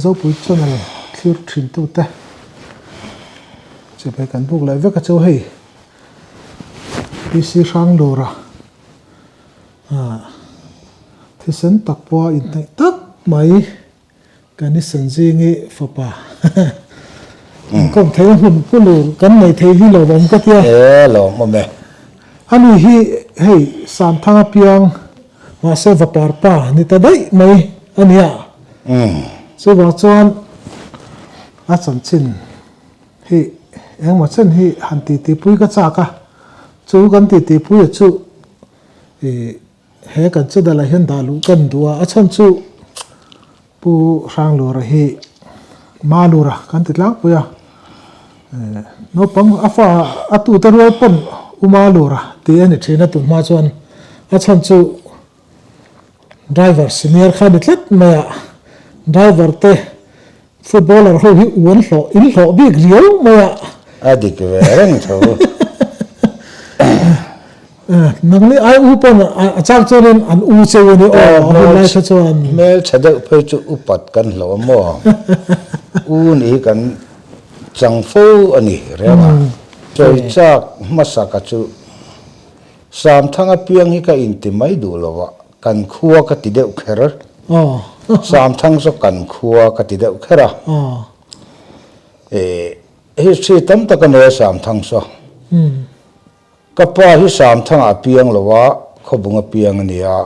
Zopui channel thlir thin tute chibai kan buk leh vek a chu hei PC Hranglura thisen tak pawha inhnaih tak mai Kan i Sanzingi fapa inkawm theih a hmun pu lur kan nei thei hi lo awm ka tia. E lawm awm e. Ani hi hei Samthanga piang mahse vapar pa ni ta daih mai a nia. Chuvang chuan a chanchin hi engmaw chen hi han titipui ka chak a, chu kan titipui a chu i He kan channel ah hian dah luh kan duh a, a chhan chu Pu Hranglura hi Malura kan ti tlangpui a, naupang a fa a tute rual pawn U Malura tih a ni thin a tun hma chuan a chhan chu driver senior kha a ni tlat mai a, driver te Footballer ho hi u an hlawh in hlawh bik riau mai a. A dik ve reng tho. Nangni ai u pawn a chak chuanin an u cheu a ni aw a hun lai kha chuan. Hmeltha deuh phei chu upat kan hlauh a maw? U nih hi kan chang fo a ni reng a. Sawi chak hmasa ka chu Samthanga piang hi ka inti mai duh lo a, kan khua ka ti deuh kher. Samthang chu kan khua ka ti deuh kher a. History tam tak a nei a Samthang chu. Ka pa hi Samthangah a piang lo a, Khawbung a piang a ni a.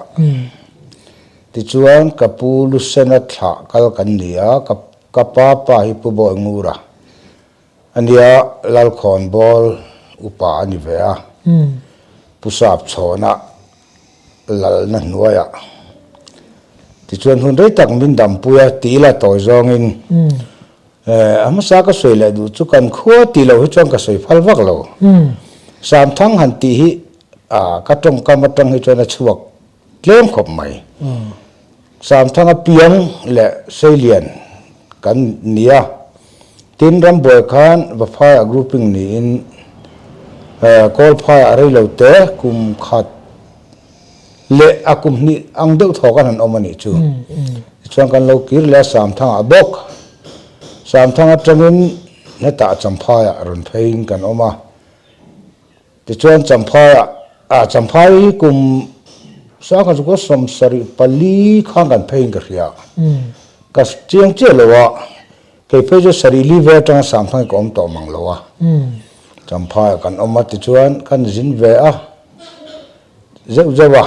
Tichuan ka pu Lusena thlah kal kan ni a, ka pa pa hi Pu Bawi Ngura. A nia, Lalkhawnbawl upa a ni ve a, Pu Sapchhawna lalna hnuaiah. Tichuan hun rei tak min dampui a, ti ila tawi zawngin a hmasa ka sawi leh duh chu kan khua tih loh hi chuan ka sawi phal vak lo. Samthang han tih hi ka tawngkam atang hi chuan a chhuak tlem khawp mai. Samthanga piang leh Seilian kan ni a, tin rambuai khan Vaphaiah grouping niin Kawlphaiah rei lo te kum khat leh a kum hnih ang deuh thaw kan han awm a nih chu. Tichuan kan lo kir leh a Samthangah bawk. Samthang atangin hetah Champhaiah rawn pheiin kan awm a. Tichuan Champhaiah, ah Champhai hi kum sangkhat chu 74 khan kan pheiin ka hria. Ka chiang chiah lo a, kei phei chu sarih li vel atanga Samthang hi ka awm tawh mang lo a. Champhaiah kan awm a, tichuan kan zin ve a, zeuh zeuh a.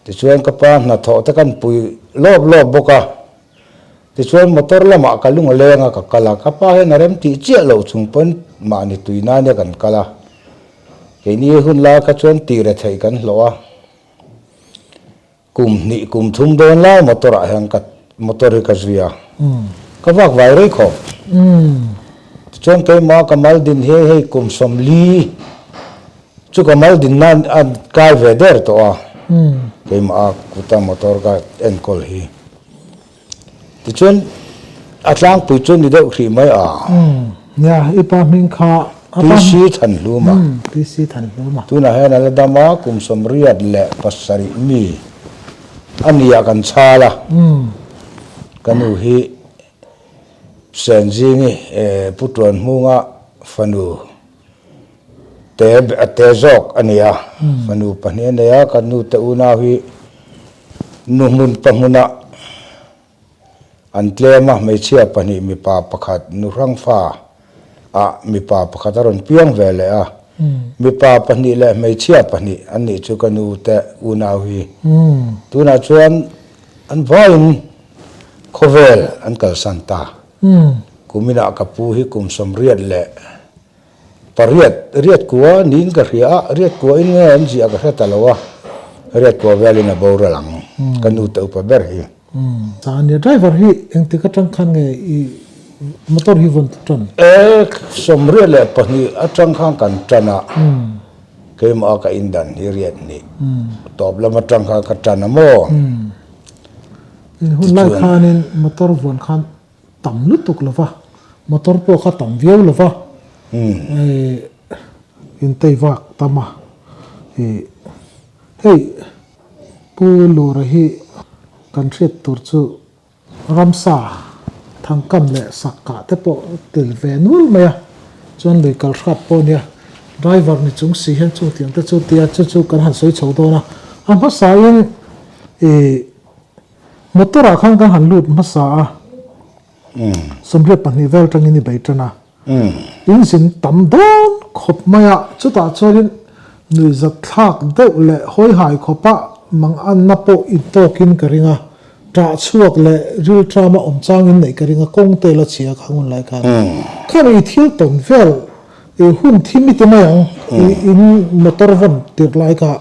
Tichuan ka pa hnathawh te kan pui lawp lawp bawk a. Tichuan motor lamah ka lung a leng a ka kal a, ka pa hian a rem tih chiah loh chung pawn mahni tui nan ia kan kal a, keini hun lai kha chuan tih re theih kan hlawh a, kum hnih kum thum dawn lai motor ah hian ka motor hi ka zui a, ka vak vai rei khawp. Tichuan keimah ka mal din hi hei kum 40 chu ka mal din nan a kai ve der tawh a, keimah a kuta motor ka enkawl hi. Tichuan a tlangpui chu ni deuh hrih mai a. Nia, i pa hming kha a pa. PC Thanhluma. PC Thanhluma. Tunah hian a la dam a, kum 87 mi a ni a kan chhal a. Ka nu hi Senzingi Pu Tuanhmunga fanu te te zawk a ni a. Fanu pahnih a nei a, ka nu te unau hi Nu hmun pahmunah an tlem a, hmeichhia pahnih mipa pakhat nu hrang fa ah mipa pakhat a rawn piang ve leh a, mipa pahnih leh hmeichhia pahnih an nih chu ka nu te unau hi. Tunah chuan an vaiin khawvel an kalsan ta. Kuminah ka pu hi kum 88, riat kua niin ka hria a, riat kua in nge an ziah ka hre ta lo a, riat kua velin a boral ang, ka nu te upa ber hi. Nia driver hi engtik atang khan nge i motor hi vawn tan? E, 82 atang khan kan tan a, keimah a ka indan hi riat hnih tawp lam atang khan ka tan a maw? In hun lai khanin motor vawn khan tam lutuk lo va, motor pawh kha tam viau lo va, in tei vak tam a, ih hei Pu Lura hi kan hriat tur chu ramsa Thangkam leh sak kah te pawh tel ve nual mai a, chuan lui kal hrat pawh nia driver ni chung si hian chung tiang te chu tia chu chu kan han sawi chho dawn a, a hmasa in ih motor ah khan kan han lut hmasa a, 22 vel tangin i bei tan a, in zin tam dawn khawp mai a, chutah chuanin nuihzat thlak deuh leh hawihai khawpa manganna pawh intawkin ka ring a. Ṭah chhuak leh rilṭama awm changin neih ka ring a, kawng te la chhia kha hun lai khan. Khan i thil tawn vel i hun thi mi ti mai ang, i in motor vawn tirh lai kha.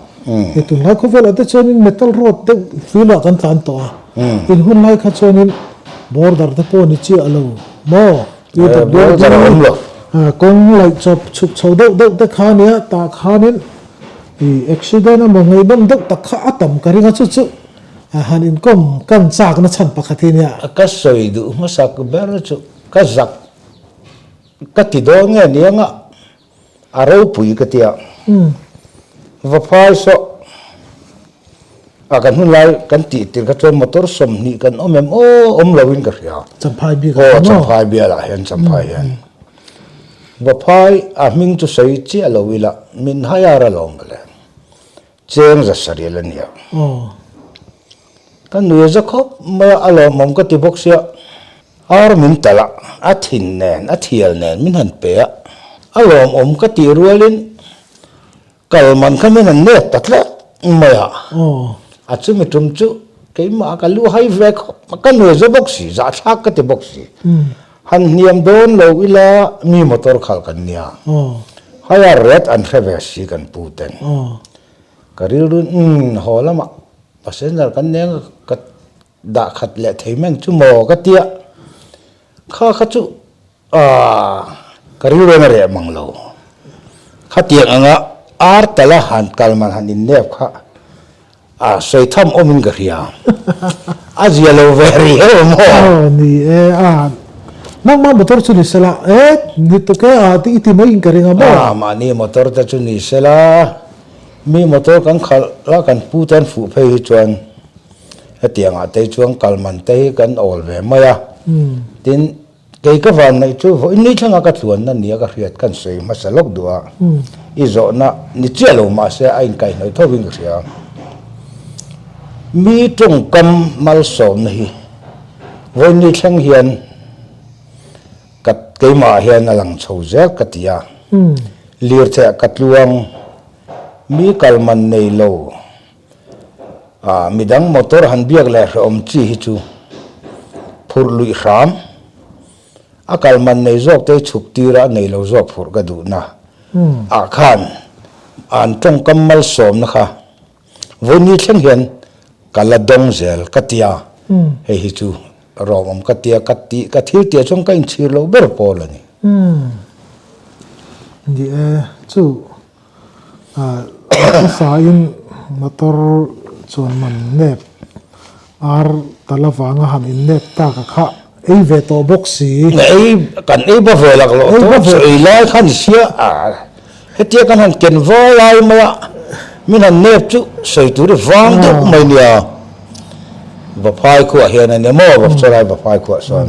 I tunlai khawvelah te chuanin metal road deuh hluilah kan tlan tawh a, in hun lai kha chuanin border te pawh ni chiah lo maw? Border a awm lo. Kawng laih chawp chhuk chho deuh deuh te kha nia, tah khanin i accident emaw ngaihnawm deuh tak kha a tam ka ring a, chu chu A han inkawm kan chakna chhan pakhat hi nia. Ka sawi duh hmasak ber chu ka zak ka ti dawn nge niang a, a ropui ka ti a. Va phai sawh a kan hun lai kan tih tir kha chuan motor 20 kan awm em aw awm lo in ka hria. Champhai bik ah hian aw. Champhai bial ah hian Champhai hian. Va phai a hming chu sawi chiah lo ila min hire alawm mawle. Cheng za saril a nia. Ka nui za khawp mai a, a lawmawm ka ti bawk sia. Ar min talh a, a thin nen, a thial nen min han pe a. A lawmawm ka tih rualin kal man kha min han nep ta tlat mai a. A chumi tum chu keimah ka lu hai ve khawp mai, ka nui za bawk si, zahthlak ka ti bawk si. Han hniam dawn lo ila mi motor khalh kan nia. Higher rate an hre ve si kan pu ten. Ka rilru in umm haw lamah passenger kan neng a ka dah khat leh thei meng chu maw ka tia. Kha kha chu aah ka rilru in a reh mang lo. Khatiang anga ar tala han kal man han innep kha A sawi tham awmin ka hria. A zia lo ve rih em maw? Aw ni e, a nangmah motor chu ni sela e, ni tuk e a i ti mai in ka ring a maw? A mahni motor te chu ni sela, mi motor kan khalh la kan pu te an fuh phei hi chuan hetiangah te hi chuan kal man te hi kan awl ve mai a. Tin, Kei ka van neih chu vawiin ni thlanga ka tluanna nia ka hriat kan sawi hmasa lawk duh a, i zawhna ni chiah lo mahse a inkaihhnawih thovin ka hria. Mi tawngkam malsawmna hi vawiin ni thleng hian ka keimahah hian a lang chho zel ka ti a, lirtheh ka tluang, mi kal man nei lo, Midang motor han biak leh hrehawm chi hi chu phurh luih hram, a kal man nei zawk te chhuk tir a nei lo zawk phurh ka duhna ah khan an tawngkam malsawmna kha vawini thleng hian ka la dawng zel ka tia, hei hi chu rawmawm ka tia ka tih ka thil tih ah chuan ka inchhir loh ber pawl a ni. Ni e, chu Hmasain motor chuan man nep ar tal avanga han in nep tak a kha ei ve tawh bawk si. Ei kan ei ba ve lak loh tawh chu ei lai kha ni sia a hetia kan han ken va lai mai a min han nep chu sawi tur hi vang deuh mai nia Vaphai khuah hian a nia maw Vapchawlai Vaphai khuah sawn.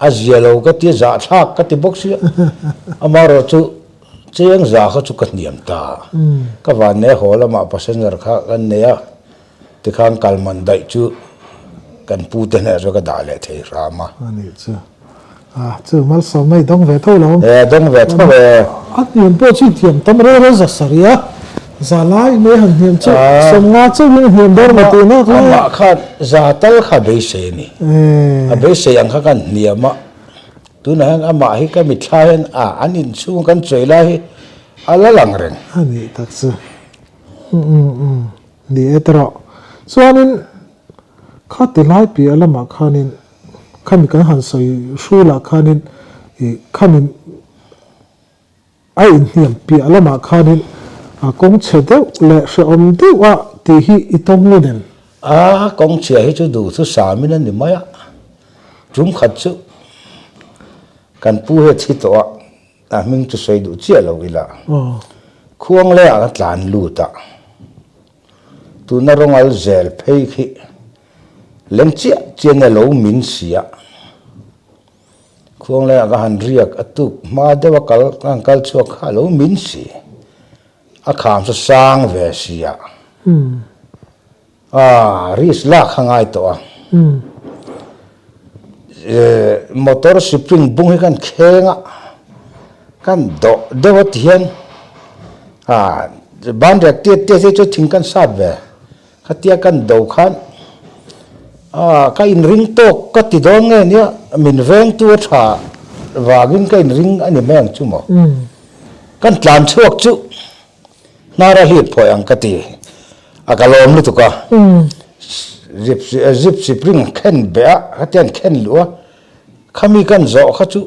A zia lo ka ti a, zahthlak ka ti bawk sia. Amaherawh chu cheng za kha chu ka hniam ta. Ka vanne haw lamah passenger kha kan nei a, tikhan kal man daih chu kan pu te hneh chu ka dah leh thei hram a. A nih chu. A chu malsawmna i dawng ve tho lo. E dawng ve tho e. A hniam pawh chu i thiam tam reng reng za sarih a, za lai mai han hniam chu 50 chauhin a hniam dawr mai tih nak lai a. Amah kha za tal kha beisei a ni. A beisei ang kha kan hniam a, tunah hian amah hi ka mitthla hian a an inchhung kan chawi lai hi a la lang reng. A nih tak chu. Ni e tawh. Chuanin kha ti lai piah lamah khanin Khami kan han sawi hrulah khanin ih khami a inhniam piah lamah khanin a kawng chhe deuh leh hrehawm deuh a tih hi i tawng ngun em? A kawng chhia hi chu duh chu samin a ni mai a, tum khat chu kan pu hi a thi tawh a, a hming chu sawi duh chiah lo ila khuang laiah ka tlan lut a, tuna rawngal zel phei khi. Leng chiah chiah in a lo min si a. Khuanglengah ka han riak a tuk hma deuh a kal ka han kal chhuak kha a lo min si. A kham chu sang ve si a. A risk lak kha ngai tawh a. Motor spring bung hi kan kheng a, kan dawh deuh a ti hian a ban riak tiat tiat hi chu thing kan sat ve. Khatia kan do khan a ka inring tawk ka ti dawn nge nia min vengtu a tha vangin ka inring a ni mai ang chu maw. Kan tlan chhuak chu Hnar a hlip phawi ang ka ti. A ka lawm lutuk a. Zip zip sipring khen beh a, khatiang khen luh a. Khami kan zawh kha chu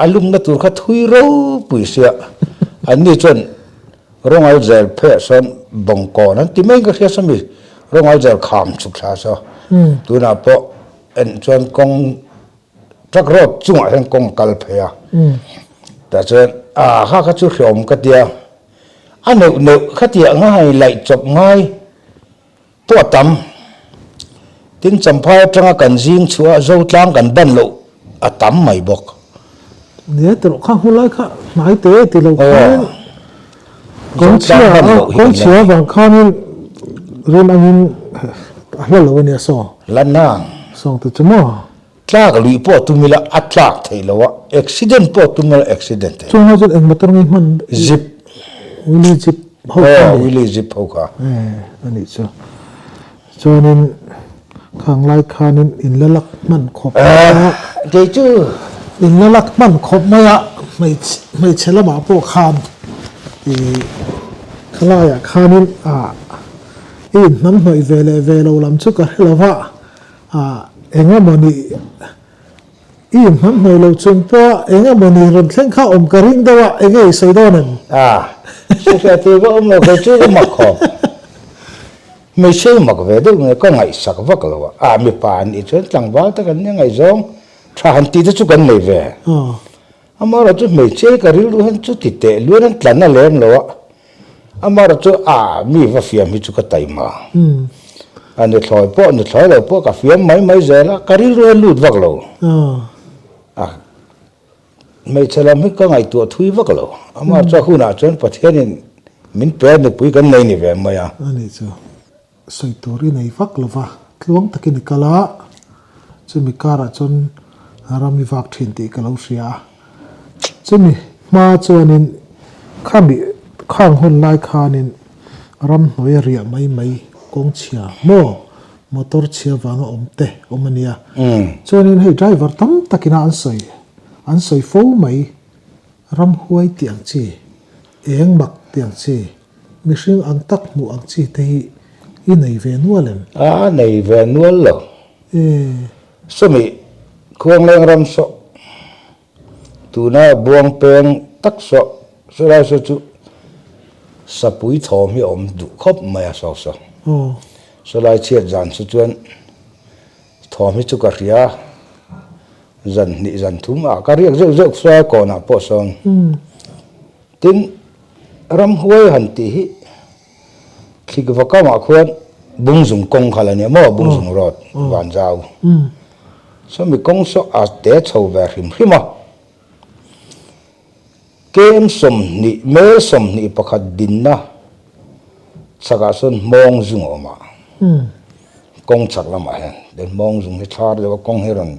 a lumna tur kha thui ropui sia. Anni chuan Rongal zel pheiah sawn Bawngkawn an ti mai in ka hria sawmi Rongal zel kham chhuk thla saw. Tunah pawh en chuan kawng Truck road chungah hian kawng a kal phei a, tah chuan ah kha kha chu hreawm ka tia, a neuh neuh khatiah ngai laih chawp ngai pawh a tam. Tin Champhai atanga kan zing chhuah a Zotlang kan ban loh a tam mai bawk. Nia tawrh kha hmu lai kha hnai te ti lo khan kawngchhia kawngchhia vang khanin rin angin a hla lo ania saw. La nang. Sawng te chu maw. Tlak luih pawh tum ila a tlak theih lo a, accident pawh tum ila accident theih. Chung ho chuan eng motor nge hman? Zip. Willy zip ho kha. Aw Willy zip ho kha. A nih chu. Chuanin khang lai khanin in la lak hman khawp mai a. Kei chu. In la lak hman khawp mai a, hmeichhe lamah pawh khan ih khalaiah khanin ah i inhnamhnawih ve leh ve lo lam chu ka hre lo va. Ah, eng emawni i inhnamhnawih lo chung pawh eng emawni rawn thleng kha awm ka ring deuh a, enge i sawi dawn em? Ah, hre tur ka awm lo, kei chu ka mak khawp. Hmeichhe i mak ve deuh nge ka ngaihsak vak lo a, ah mipa an nih chuan tlangval tak an nia ngaihzawng tha han tih te chu kan nei ve. Amaherawhchu hmeichhe ka rilru hian chuti teh luan an tlan a lem lo a, Amaherawhchu chu a mi va fiam hi chu ka taima. A nuthlawi pawh nuthlawi lo pawh ka fiam mai mai zel a, ka rilru a lut vak lo. A hmeichhe lam hi ka ngaihtuah thui vak lo. Amaherawhchu a hunah chuan Pathianin min pe a nupui kan nei ni ve mai a. A nih chu. Sawi tur i nei vak lo va, tluang takin i kal a, chumi karah chuan ram i vak thin tih ka lo hria a. Chumi hma chuanin khami khang hun lai khanin ramhnuai a riah mai mai kawng chhia maw motor chhia vanga awm te awm a nia. Chuanin hei driver tam takina an sawi an sawi fo mai ramhuai tih ang chi eng mak tih ang chi Mihring ang tak hmuh ang chi te hi i nei ve nual em? A nei ve nual lo. E. Sawmi Khuangleng ram sawh, tuna buang peng tak sawh, sawlai saw chu sapui thawm hi a awm duh khawp mai a saw saw. Aw. Sawlai chhiat zan chu chuan thawm hi chu ka hria, zan hnih zan thum ah ka riak zeuh zeuh sawi kawnah pawh sawn. Tin, ramhuai han tih hi Thlikva kamah khuan Bungzung kawng kha la nia maw, Bungzung road, Vanzau. Sawmi kawng saw a te chho ve hrim hrim a. KM 20, mel 21 dinna chhakah sawn Hmawngzung a awm a, kawng chhak lamah hian. Tin, Hmawngzung hi thlar deuh a, kawng hi rawn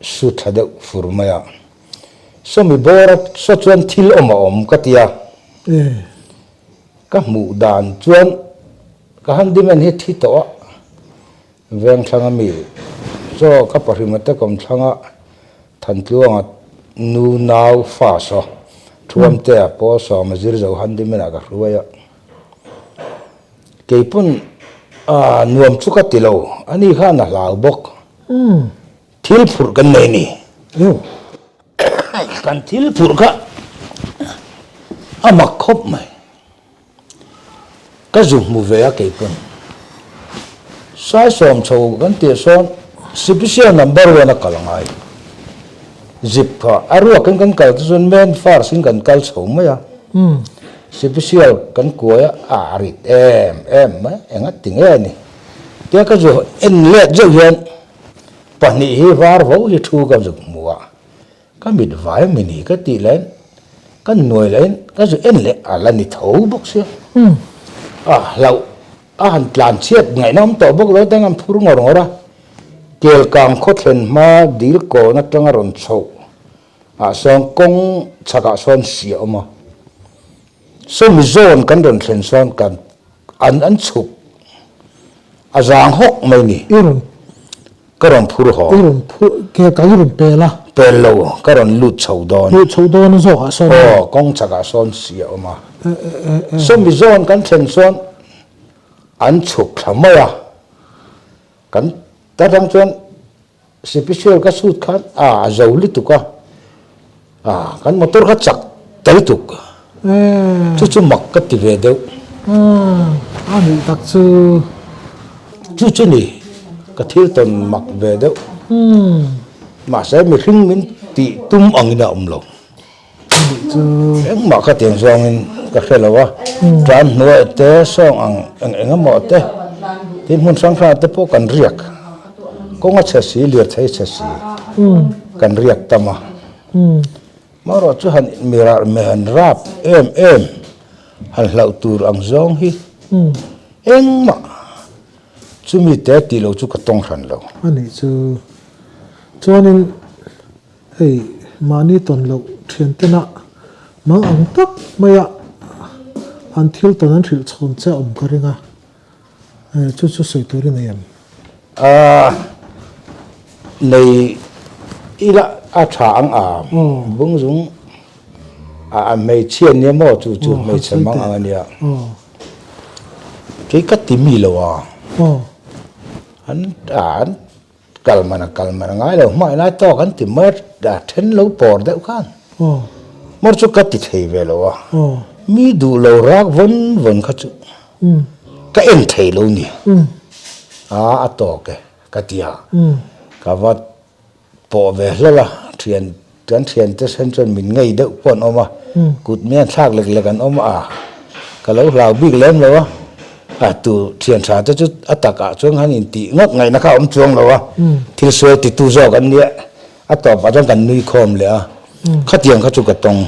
su tha deuh fur mai a. Sawmi bawra saw chuan thil awm a awm ka ti a. Ka hmuh dan chuan ka handyman hi thi tawh a, Vengthlang a mi chaw ka pahrima te kawmthlang a Thantluanga nu nau fa saw Thuamtea pawl sawma zir zo handyman ah ka hruai a. Keipawn nuam chu ka ti lo, ani khan a hlau bawk. Thil phurh kan nei ni. Kan thil phurh kha a mak khawp mai. Ka zu hmu ve a keipawn. Saisawm chho kan tih sawn sipisial number one a kal a ngai. Zip kha a ruakin kan kal te chuan main first in kan kal chho mai a. Sipisial kan kuai a, a rit em em mai. Enga ti nge ni. Tia ka zu en let zeuh hian pahnih hi var vo hi thu ka zuk hmu a, ka mit vai ami ni ka tih laiin ka nuai laiin ka zu en leh a la ni tho bawk sia. A hlauh a han tlan chhiat ngaihna awm tawh bawk lo teng an phur ngawr ngawr a, kel kang khaw thlen hma dil kawn atanga rawn chhoh ah sawn kawng chhakah sawn si a awm a. Sawmi zawn kan rawn thlen sawn kan an an chhuk a zang hawk mai ni. I rawn Ka rawn phur haw. I rawn phur ke ka i rawn pel a. Pel lo, ka rawn lut chho dawn. Lut chho dawn zawkah sawn. Aw, kawng chhakah sawn si a awm a. Sawmi zawn kan thlen sawn an chhuk thla mai a. Kan ta tang chuan Sipisial ka sut khan a a zo lutuk a, a kan motor kha chak ta lutuk. Chu chu mak ka ti ve deuh. A nih tak chu. Chu chu ni, ka thil tawn mak ve deuh. Mahse mihring min tih tum angin a awm lo. Engmah kha tiang zawngin ka hre lo a, tan hnuai te sawng ang eng eng emaw te tin hmun hrang hrang te pawh kan riak kawng a chhe si lirthei chhe si kan riak tam a marawh chu han miral mi han rap em em han hlauh tur ang zawng hi engmah chumi te tih loh chu ka tawng hran lo. A nih chu chuanin. Hei, mahni tawn loh thian tena mang ang tak maia an thil tawn an hrilh chhawn che a awm ka ring a, chu chu sawi tur i nei em? A, nei ila a tha ang a, bung zung a hmeichhia nia maw chu chu hmeichhe mang ang a nia. Kei ka ti mi lo a, an an Kal man a kal man a ngai lo, hmai lai tawk an ti mai a, then lo pawr deuh khan mawr chu ka ti thei ve lo a, mi duh lo rak vawn vawn kha chu ka en thei lo ni, a a tawk e ka ti a, ka va pawh ve hlawlh a, thian kan thian te then chuan min ngei deuh pawh an awm a, kut mian thlak lek lek an awm a, ka lo hlau bik lem lo a. A tu thian tha te chu a takah chuan han intih ngawt ngaihna kha a awm chuang lo a, thil sual titu zawk an nia, a tawpah chuan kan nui khawm leh a, khatiang kha chu ka tawng.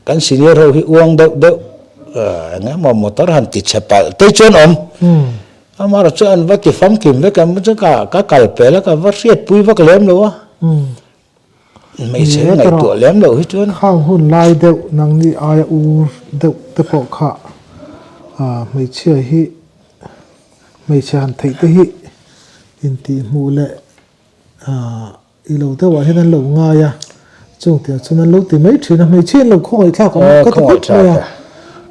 Kan senior ho hi uang deuh deuh eng emaw motor han ti chhe palh te chuan awm, amaherawh chu an va ti famkim vek ang chu ka kal pel a ka va hriatpui vak lem lo a. Hmeichhe ngaihtuah lem loh hi chuan. Khang hun lai deuh nangni aia ur deuh te pawh kha hmeichhia hi hmeichhe han theih te hi intihhmuh leh i lo deuh ah hian an lo ngai a, chung tiang chuan an lo ti mai thin a, hmeichhia an lo khawngaih thlak ang ka ti khawp mai a.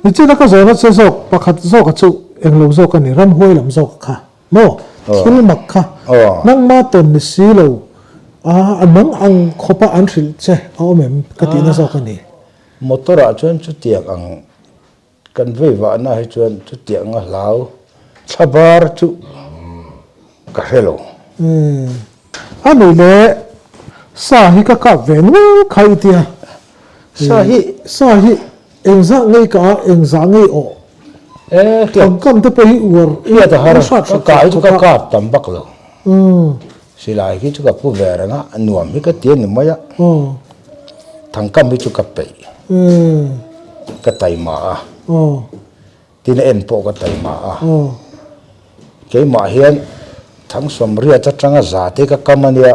Nichina ka zawhna che zawk pakhat zawk a chu englo zawk a ni, ramhuai lam zawk kha. Maw? Thil mak kha nangma tawn ni si lo a, nang ang khawpa an hrilh che a awm em ka tihna zawk a ni. Motor ah chuan chutiang ang kan vei vahna hi chuan chutiang a hlau thla bar chu ka hre lo. A nih leh sa hi ka kap ve nual kha i tia. Sa hi. Sa hi Engzah ngei ka a, engzah ngei aw. E, Thawm kam te pawh hi uar Hriat a har, ka kah hi chu ka kap tam vak lo. Silai khi chu ka pu ve reng a, nuam hi ka ti a ni mai a. Thangkam hi chu ka peih, ka taima a, tin a en pawh ka taima a. Keimah hian Thangsawmriat atanga za te ka kam a nia.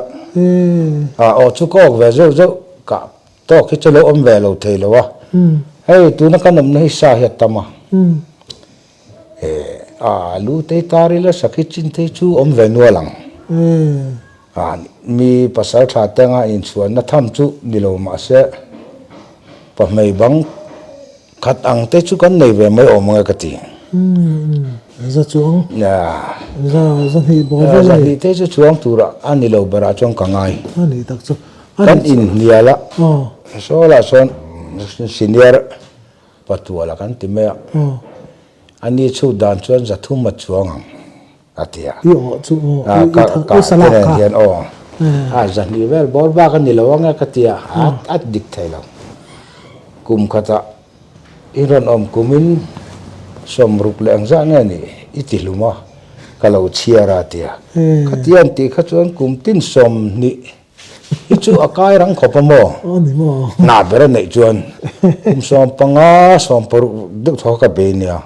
A aw chu ka awk ve zeuh zeuh, kah Tawk hi chu lo awm ve lo thei lo a, hei tuna kan awmna hi sa hi a tam a, a lu te tar ila sakhi chin te chu awm ve nual ang, a mi pasal tha te anga inchhuanna tham chu ni lo mahse pahmei bang khat ang te chu kan nei ve mai awm ang e ka ti. Za chuang, za zahnih bawr vel a ni. Zahnih te chu chuang turah a ni lo berah chuan ka ngai. A nih tak chu. Kan inhnial a, Sawlah sawn senior patuala kan ti mai a, a ni chhut dan chuan zathum a chuang ang a ti a. I aw chu aw, i salak kha. Hian aw, a zahnih vel bawr bak a ni lo ang e ka ti a, a dik thei lo. Kum khatah i rawn awm kumin 60 leh engzah nge ni i ti hlum a, ka lo chhiar a tia. Khatiang tih kha chuan kum tin 20 hi chu a kai rang khawp a maw? Hna ber a neih chuan kum 15, 16 deuh thaw kha ka bei nia.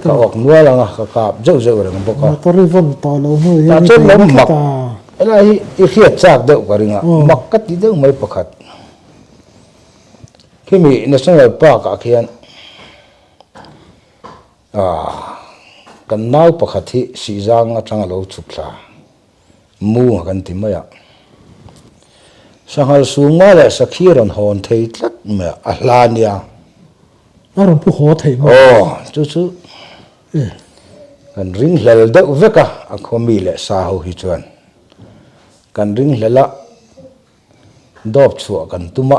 Ka awk nual ang a, ka kap zeuh zeuh reng bawk a. Tah chuan lo mak, helai hi i hriat chak deuh ka ring a, mak ka ti deuh mai pakhat. Khimi National Park ah khian kan nau pakhat hi Sihzang atang a lo chhuk thla, mu a kan ti mai a. Sanghal suma leh sakhi rawn hawn thei tlat mai a, a hla nia. A rawn pu haw thei maw? Aw, chu chu kan ringhlel deuh vek a, a khaw mi leh sa ho hi chuan kan ringhlel a. Dawp chhuah kan tum a,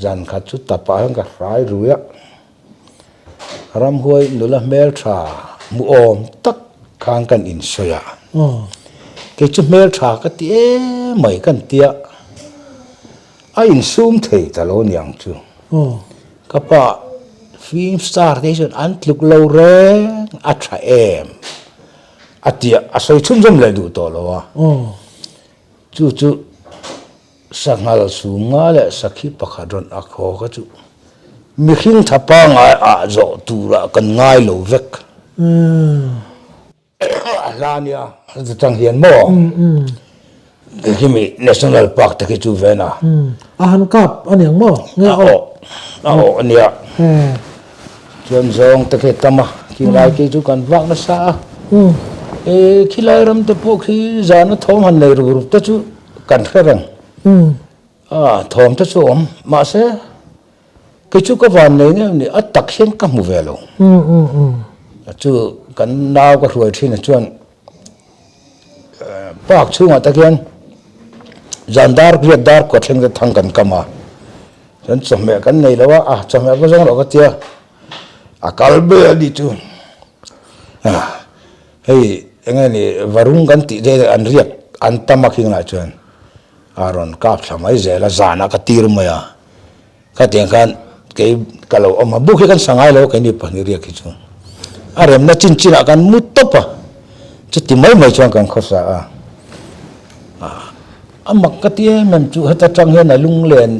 zan khat chu tapah hian ka hrai rui a, ramhuai nula hmeltha hmuhawm tak khan kan insawi a, kei chu hmeltha ka ti em mai kan tia, a insum thei ta lo niang chu, ka pa film star te hi chuan an tluk lo reng a tha em a tia a sawi chhunzawm leh duh tawh lo a. Chu chu sanghal sumnga leh sakhi pakhat rawn ak haw kha chu mihring tha pangngai ah zawh turah kan ngai lo vek. A hla nia chutang hian maw khimi National Park te khi chu ven a. A han kap a niang maw? Nge a awh? A awh a nia. Chuan zawng te khi a tam a, khilai khi chu kan vak nasa a. E khilai ram te pawh khi zana thawm han nei ruk ruk te chu kan hre reng. A thawm te chu a awm mahse kei chu ka van nei ngeuh ni a tak hian ka hmu ve lo. Chu kan nau ka hruai thin ah chuan park chhungah tak hian zan dar riat dar kawt thleng te thang kan kam a. Chuan chawhmeh kan nei lo a, a chawhmeh va zawng loh ka tia, a kal ber a nih chu. Hei eng nge ni varung kan tih te an riak an tam a khing lah chuan a rawn kap thla mai zel a, zanah ka tir mai a, khatiang khan kei ka lo awm a, buk hi kan sa ngai lo keini pahnih riak hi chu a remna chin chinah kan mu tawp a, chuti mai mai chuan kan khawsa a. A mak ka ti em em chu heta tang hian a lunglen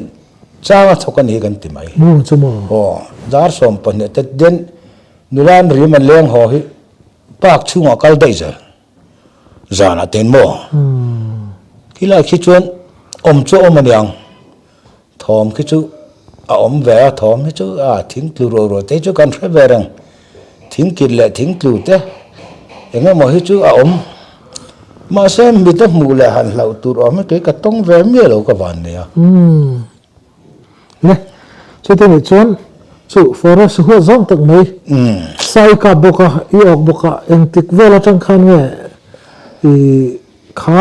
chang a thawk a ni kan ti mai. Mu chu maw? Aw, dar 12 te den nula an rim an leng haw hi park chhungah kal daih zel zanah ten maw? Khilai khi chuan awm chu a awm aniang, thawm khi chu a awm ve a, thawm hi chu a thing tlu ruah ruah te hi chu kan hre ve reng, thing kit leh thing tlu te eng emaw hi chu a awm. Mahse mit a hmuh leh han hlauh tur awm hi kei ka tawng ve miah lo ka van nei a. Umm. Le, chute nih chuan chu forest huat zawng tak mai sai kap bawk a, i awk bawk a, engtik vel atang khan nge i kha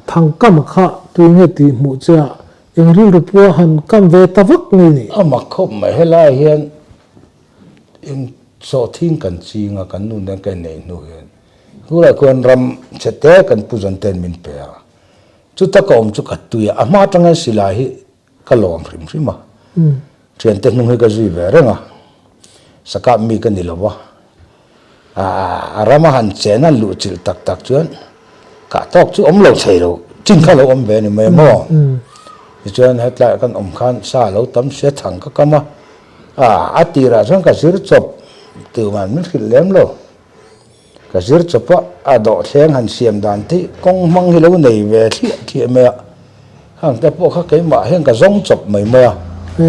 thangkam kha tui nge tih hmuh che a, eng rilru pua han kam ve ta vak nge ni? A mak khawp mai, helai hian eng sawhthing kan ching a, kan nu nen ka inneih hnu hian Tunah khuan ram chhe te kan pu zawn ten min pe a, chuta ka awm chu ka tui a, a hma atanga silai hi ka lawm hrim hrim a, thiante hnung hi ka zui ve reng a, sakap mi ka ni lo va, a rama han chen a luh chilh tak tak chuan kah tawk chu awm lo thei lo, chin kha lo awm ve a ni mai maw? Tichuan hetlaiah kan awm khan sa lo tam sia thang ka kam a, a tirah chuan ka zir chawp tuman min hrilh lem lo. Ka zir chawp a, a dawhthleng han siam dan te kawng hmang hi lo nei ve thliah thliah mai a, khang te pawh kha keimah hian ka zawng chawp mai mai a. E,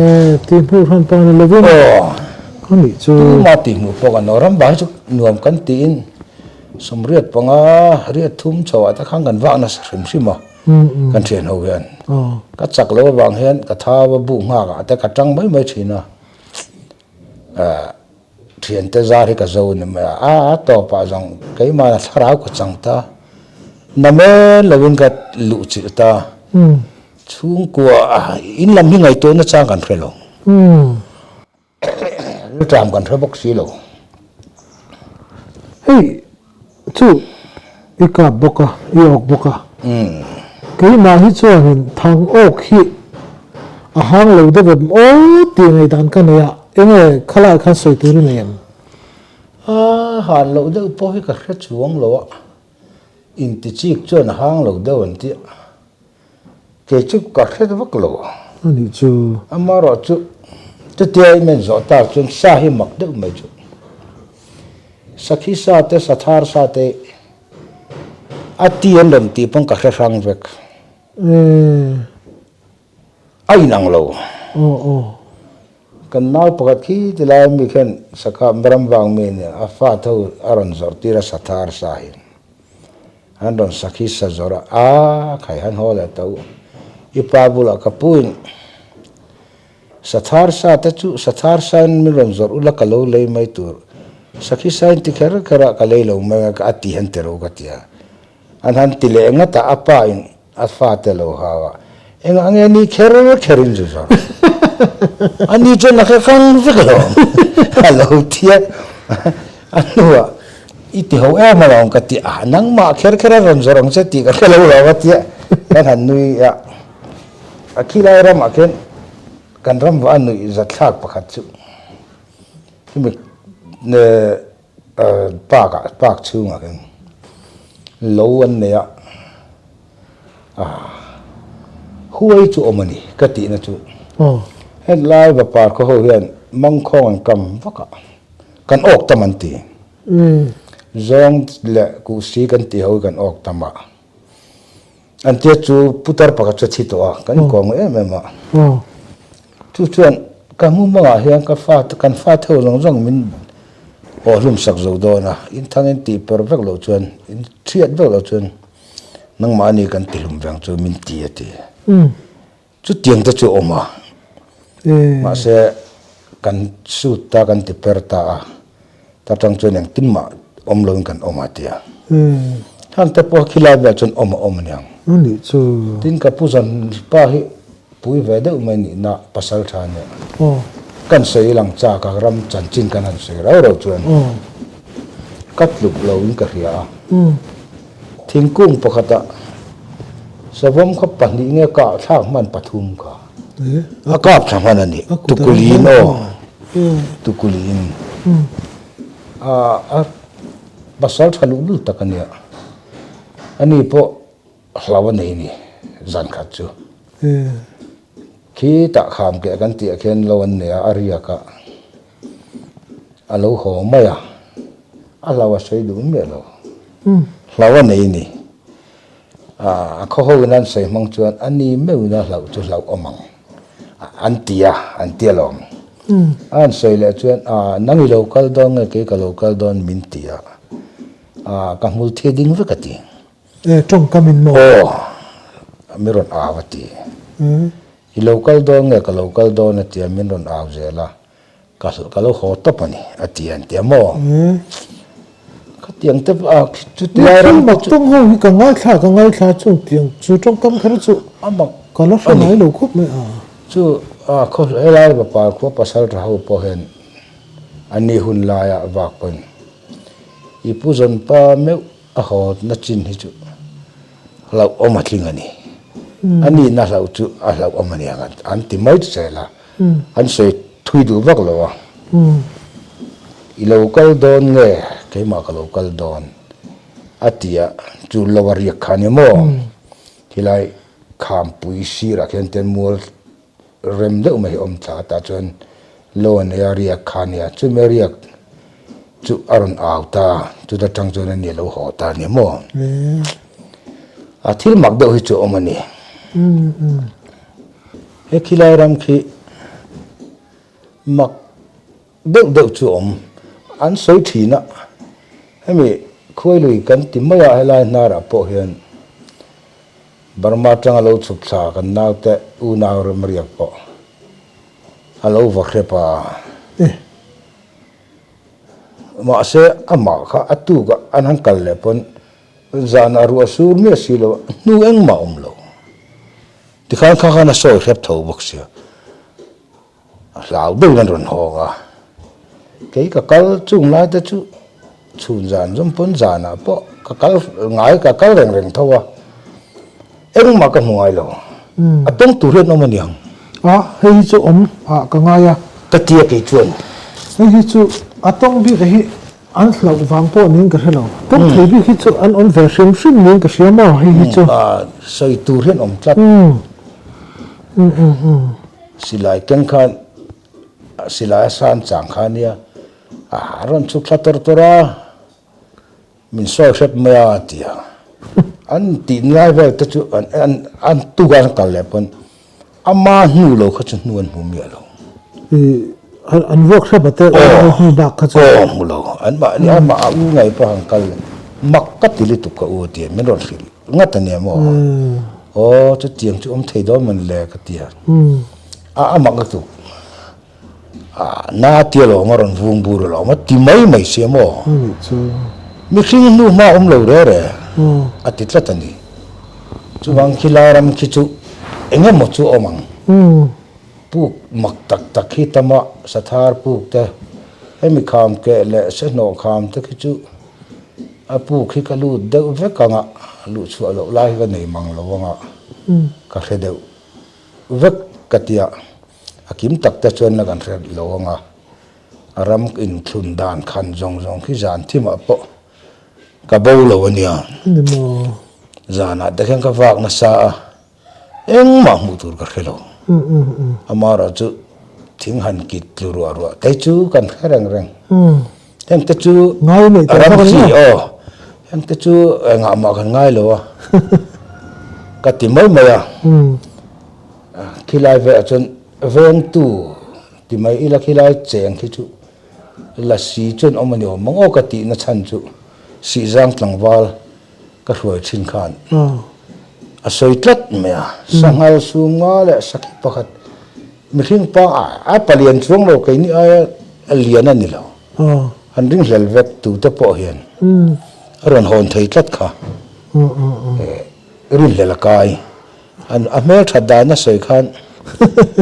tih hmuh hran pawh ni lovin ka nih chu. Tuma tih hmuh pawh kan ram bah hi chu nuam kan tiin 85 83 chhoah te khan kan vak nasa hrim hrim a, kan thian ho hian. Ka chak loh avang hian ka thau a bu nghak ah te ka tang mai mai thin a. Thiante zar hi ka zo ni mai a, a a tawpah zawng keimahna thlarau ka chang ta, na men lovin ka luh chilh ta, chhungkua in lam hi ngaihtuahna chang kan hre lo, rilṭam kan hre bawk si lo. Hei chu i kap bawk a, i awk bawk a, keimah hi chuanin thang awk hi a hang lo deuh em aw tih ngaihdan ka nei a, enge khalai khan sawi tur i nei em? A han loh deuh pawh hi ka hre chuang lo a, intichik chuan a hang lo deuh an ti a, kei chu ka hre vak lo. A nih chu. Amaherawh chu chutia i men zawh tak chuan sa hi mak deuh mai chu. Sakhi sa te, sathar sa te a ti an rawn tih pawn ka hre hrang vek. A inang lo. Kan nau pakhat khi tilai mi khian sakha ram vang mi nia a fa tho a rawn zawrh tir a sathar sa hi. An rawn sakhi sa zawrh a, a khai han haw leh tho. I pa bulah ka pu in sathar sa te chu sathar sa in min rawn zawrh ula ka lo lei mai tur. Sakhi sa in ti kher kher a ka lei lo mai a a ti han ti ro ka ti a. An han ti leh ngat a, a pa in a fate lo hau a, engah nge ni kher kher in zu zawrh? A ni chuan a hre hrang vek lo a lo ti a, a hnuah i ti ho em alawm ka ti a, nangmah kher kher a rawn zawrh ang che tih ka hre lo lo a ti a, kan han nui a, a khilai ramah khian kan ram vah a nuih zatthlak pakhat chu khimi Park ah park chhungah hian lo an nei a, huai chu awm a ni ka tihna chu. Hetlai vapar khaw ho hian mangkhawng an kam vak a, kan awk tam an ti. Zawng leh kuhsi kan tih ho hi kan awk tam a. An tia chu putar pakhat chu a thi tawh a, kan inkawm em em a. Chu chuan ka mumangah hian ka fa kan fa theuh zawng zawng min awh hlum sak zo dawn a, in thang in tih per vek loh chuan, in thiat vek loh chuan nangmahni kan ti hlum veng chu min ti a ti. Chutiang te chu a awm a, mahse kan sut ta kan ti per ta a, ta tang chuan engtin mah awm loin kan awm a tia. Hang te pawh khilai velah chuan awm a awm aniang. Tin ka pu zan pa hi pui ve deuh mai nihna pasal tha nia. Kan sawi lang chak a ram chanchin kan han sawi rau rau chuan ka tluk loin ka hria a. Thingkung pakhatah savawm kha pahnih nge kah thlak hman pathum kha a kap thla hman a ni. Tukuliin aw tukuliin a pasal tha luh lut tak a nia. Ani pawh hlau a nei ni zan khat chu. Khitah kham keh kan tih ah khian lo an nei a, a riak a. A lo haw mai a, a hlau a sawi duh miah lo. Hlau a nei ni. A khaw ho in an sawi hmang chuan a ni meuhin a hlauh chu hlauh awm ang an ti a, an ti alawm. A han sawi leh chuan nang i lo kal dawn nge kei ka lo kal dawn min ti a, ka hmul thi ding vek a ti. E, tawngkam in maw? Aw, mi rawn au a ti. I lo kal dawn nge ka lo kal dawn a ti a, min rawn au zel a. Ka ka lo haw tawp a ni, a ti a, an ti a maw? Khatiang te a chutilai ram te chu. Tawng ho hi ka ngaithla ka ngaithla chu tiang chu tawngkam kher chu a mak ka la hre ngai lo khawp mai a. Chu a khaw helai vapa khua pasal tha ho pawh hian an ni hun laia vak pawn i pu zawn pa meuh a haw na chin hi chu hlauhawm a tling a ni. A nihna hlauh chu a hlauhawm a niang an ti mai zel a. An sawi thui duh vak lo a, I lo kal dawn nge keimah ka lo kal dawn a ti a, chu lo a riak kha ni maw? Khilai khampui sirah khian te mual rem deuh mai hi awm thla a, tah chuan lo a nei a riak kha a nia, chumi a riak chu a rawn au ta, chuta tang chuan a ni a lo haw ta a ni maw? A thil mak deuh hi chu a awm a ni. He khilai ram khi mak deuh deuh chu awm an sawi thin a, hemi khuailui kan ti mai a helai hnarah pawh hian Burma atanga lo chhuk thla kan naute unau Remriak pawh a lo va hrep a, mahse amah kha a tuk a an han kal leh pawn zanah ruah sur miah si lo a hnu engmah a awm lo. Tikhan kha khan a sawi hrep tho bawk sia, a hlau deuhin an rawn hawng a, kei ka kal chung lai te chu chhun zan zawm pawn zanah pawh ka kal ngai ka kal reng reng tho a, engmah ka hmu ngai lo, a tawng tur hian awm a niang. A, hei hi chu awm ah ka ngai a. Ka tia kei chuan. Hei hi chu a tawng bik a hi. An hlauh vang pawh niin ka hre lo. Tawng thei bik hi chu an awm ve hrim hrim niin ka hria maw hei hi chu. Sawi tur hian awm tlat. Silai keng khan silai a san chang kha ania a rawn chhuk thla tawr tawr a, min sawi hrep mai a ti a. An tih lai vel te chu an tuk a an kal leh pawn Ama hnu lo kha chu hnu an hmu miah lo. An vuak hrep a te aw hnu bak kha chu. Aw hmu lo. An mahni amah a u ngei pawh han kal mak ka ti lutuk ka u a ti a, min rawn hrilh ngat a nia maw? Aw chutiang chu awm thei dawn mawn le ka ti a. A a mak lutuk. A na tia lawm a rawn vung bur alawm a ti mai mai sia maw? Mihring hnu hma awm lo re re a ti tlat a ni. Chuvang khilai ram khi chu eng emaw chu awm ang. Puk mak tak tak hi tama sathar puk te, hemi kham keh leh sehnawh kham te khi chu a puk hi ka lut deuh vek ang a, luh chhuah loh lai hi ka nei mang lo ang a, ka hre deuh vek ka ti a, a kim tak te chuan la kan hre lo ang a, a ram inthlun dan khan zawng zawng khi zan thimah pawh Ka bo lo a nia. Ni maw? Zanah te khian ka vak nasa a, engmah hmuh tur ka hre lo. Amaherawh chu thing han kit tlu ruah ruah te chu kan hre reng reng. Heng te chu ram chi aw, heng te chu engah mah kan ngai lo a, ka ti mai mai a. Khilai velah chuan vengtu ti mai ila khilai cheng khi chu Lasi chuan awm a ni awm mang aw ka tihna chhan chu Sihzang tlangval ka hruai thin khan a sawi tlat mai a, Sanghal sum nga leh sakhi pakhat mihring pa a palian chuang lo keini aia lian a ni lo, an ringhlel vek tute pawh hian a rawn hawn thei tlat kha rinhlel a kai. A hmelthat dan a sawi khan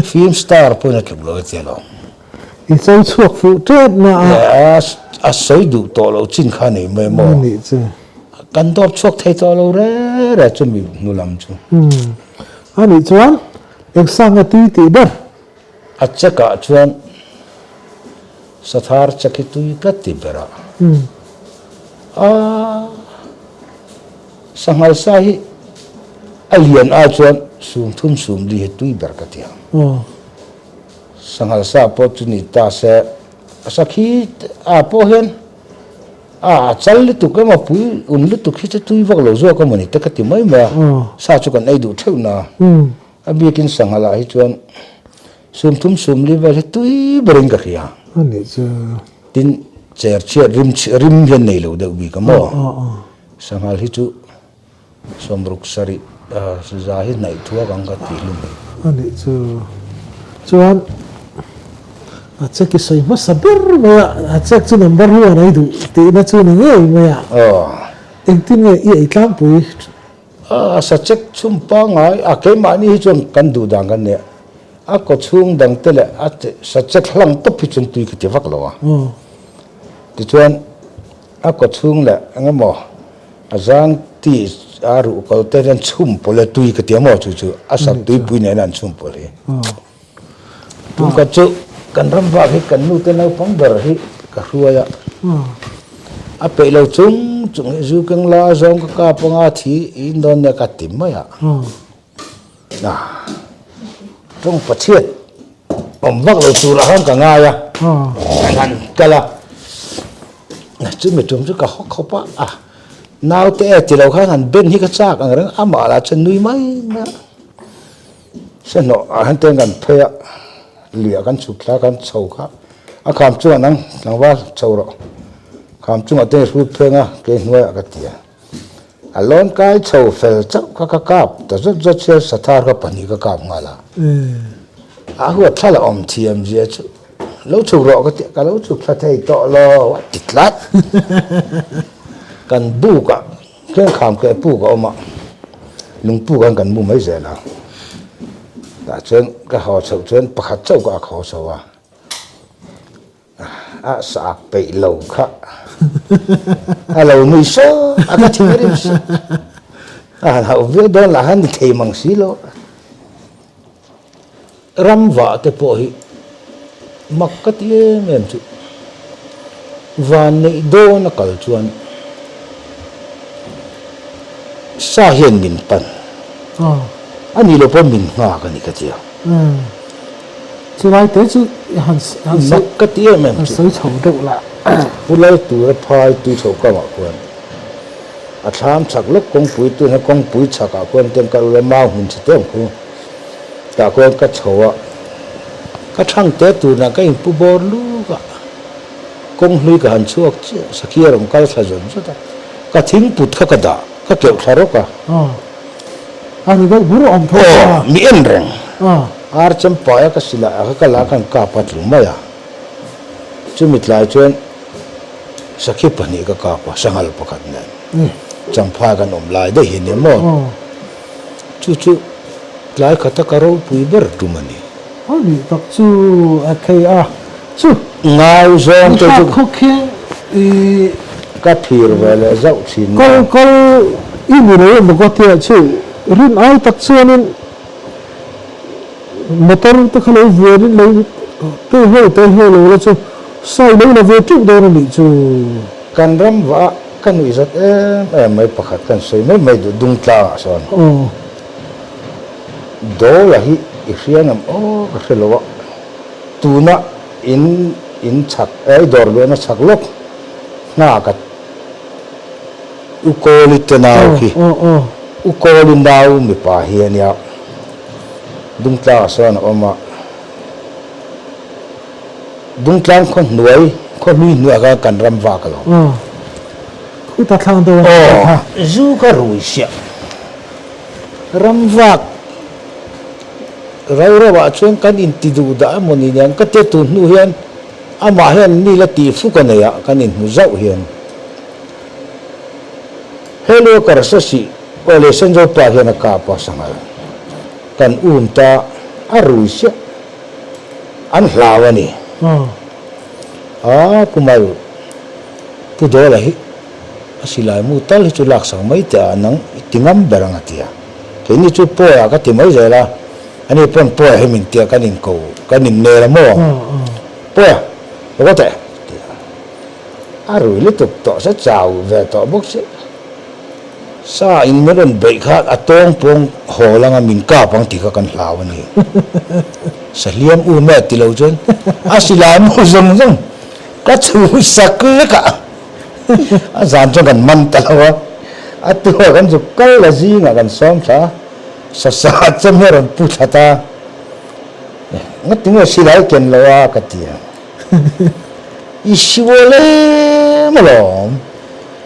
film star pawhin a tluk lo a ti alawm. I cho chhuak fuh tep na a. A sawi duh tawh loh chin kha nei mai maw? Anih chu. Kan dawp chhuak thei tawh lo re re chu mi hnu lam chu. Anih chuan eng sanga tui tih ber? A check ah chuan sathar check hi tui ka ti ber a. A sanghal sa hi a lian ai chuan sum thum sum li hi tui ber ka ti ang. Sanghal sa pawh chu ni ta se a sakhi ah pawh hian a chal lutuk emaw pui un lutuk hi chu tui vak lo zawk emaw ni te ka ti mai mai a. Sa chu kan ei duh theuh na. A biakin sanghalah hi chuan sumthum sumli vel hi tui berin ka hria. A nih chu. Tin, cher chhiat rim rim hian nei lo deuh bik a maw? Sanghal hi chu sawmruk sarih za hi hnaih thuak ang ka tih hlum hi. A nih chu. Chuan a check i sawi hmasa ber mai a, a check chu number one a i duh tihna chu ni ngei mai a. Engtin nge i ei tlangpui? A sachek chhum pangngai a keimahni hi chuan kan duh dan kan nia, a kaw chhung dang te leh a sachek hlang tawp hi chuan tui ka ti vak lo a. Tichuan a kaw chhung leh eng emaw a zang ti a ruh kal te hian chhum pawlh e tui ka ti a maw chu chu a sak tuipui nena an chhum pawlh hi. Tum khat chu kan ram vak hi kan nute naupang ber hi ka hruai a, a peih lo chung chung hi zu keng la zawng ka kap anga thi in dawn nia ka ti mai a, tawng pachhiat awm vak lo turah khan ka ngai a, kan han kal a, chumi tum chu ka haw khawp a, naute e ti lo khan han ben hi ka chak ang reng amah lah chuan nui mai mai a. Sehnawh ah hian teng kan phei a, luiah kan chhuk thla kan chho kha a kham chungah nang tlangval chho rawh kham chungah te hrut pheng a kei hnuaiah ka ti a, a lawn kai chho fel chauh kha ka kap ta zawt zawt sia sathar kha pahnih ka kap nghal a, a huat thla la awm thiam zia chu lo chhuk rawh ka ti a ka lo chhuk thla thei tawh lo a ti tlat kan buk ah. Tleng kham keh puk a awm a, lung puk an kan mu mai zel a. Tah chuan ka haw chhoh chuan pakhat chauh ka ak haw chho a, a sak peih lo kha a lo nui sawk a, ka thing rim si. A han hauh viau dawn lah khan ni thei mang si lo. Ram vah te pawh hi mak ka ti em em chu. Van neih dawn a kal chuan sa hian min pan. A nih loh pawh min nghak a ni ka ti a. Chulai te chu han Mak ka ti em em chu. Sawi chho deuh lah. Pu Lal tura phai tui chho kamah khuan a thlam chhak lawk kawngpui tuna kawngpui chhakah khuan ten ka ula mau hmun chhe teh ang khu. Tah khuan ka chho a, ka thang te turah ka inpu bawr luk a, kawng hlui ka han chhuak chiah, sakhi a rawn kal thla zawt zawt a, ka thing put kha ka dah, ka keuh thla rawk a. A ri deuh bur awm tho a. Aw, mi en reng. Ar champaia ka silai ah kha ka la khan kap a tlu mai a, chumi tlai chuan sakhi pahnih ka kap a, sanghal pakhat nen champhai kan awm lai daih hi nia maw? Chu chu tlai khata ka ropui ber tum a ni. A nih tak chu a thei a chu. Ngau zawng te chu. Khaw khi i. Ka thir ve leh zauh thin a. Kal kal i ni lo emaw ka tia chu rin ai tak chuanin motor te kha lo vuanin lo te ho te ho lo la chu sai lo la ve teuh dawn a nih chu. Kan ram vah a ka nuih zat em em mai pakhat kan sawi mai mai duh dung tlangah sawn Dawla hi i hria ngam aw ka hre lo a, tuna in in chhak eh i dawr luahna chhak lawk nghak a U Kawli te nau khi U Kawli nau mipa hi a nia dung tlangah sawn a awm a. Dungtlang khaw hnuai, khaw hlui hnuaiah khan kan ram vak a lo. Aw, khuta thlang deuh a ni kha. Aw, zu kha rui siah. Ram vak rau rauah chuan kan inti duh dah emaw ni nen ka tia tun hnu hian amah hian mi la tih fuk a nei a, kan inhmu zauh hian. Hello ka rasa sih, aw le Senzo pa hian a kap a sanghal. Kan um ta a rui siah. An hlau a ni. A Kumal Pu Dawla hi a silai mu tal hi chu lak sak mai teh a, nang i ti ngam ber ang a ti a. Keini chu Pawi ah ka ti mai zel a, ani pawn Pawi ah hi min tia kan in ko, kan in nel a maw? Pawi ah, lo kal teh a ti a. A rui lutuk tawh se chau ve tawh bawk si. Sa in min rawn beih kha a tawng pawng haw langa min kap ang tih kha kan hlau a ni. Sa hliam um e ti lo chuan a silai mu zawng zawng ka chhu sak vek a, a zan chuan kan man ta lo a, a tua kan zuk kal la zingah kan sawm thla a, sa sa chem hi a rawn pu thla ta, ngatinge silai ken lo a ka ti a, i siual em alawm.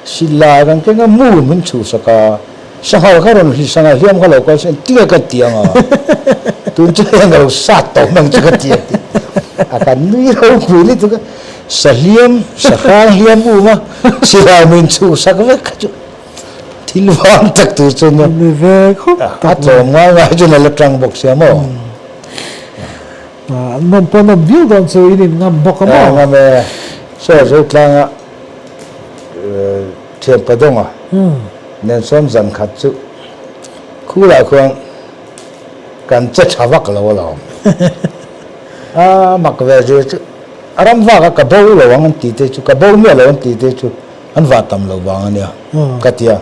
Silai kan keng a, mu min chhuhsak a, sanghal kha rawn hli sanghal hliam kha lo kal se engtin nge ka ti ang a, tun chu heng ka lo sat tawh mang chu ka ti a ti a, kan nui ropui lutuk a, sa hliam, sa hrang hliam um a, silai min chhuhsak vek kha chu thil vang tak tur chu nia, a tlawm ngai ngai chuan a la tang bawk sia maw. Nawm pawh nawm viau dawn chu in in ngam bawk a maw? Ngam e, saw Zotlanga Thianpa Dawnga nen sawn zan khat chu khulah khuan kan che tha vak lo alawm. A mak ve zir chu a ram vak a ka bo lo ang an tih te chu ka bo miah lo an tih te chu an vah tam lo vang a nia ka ti a.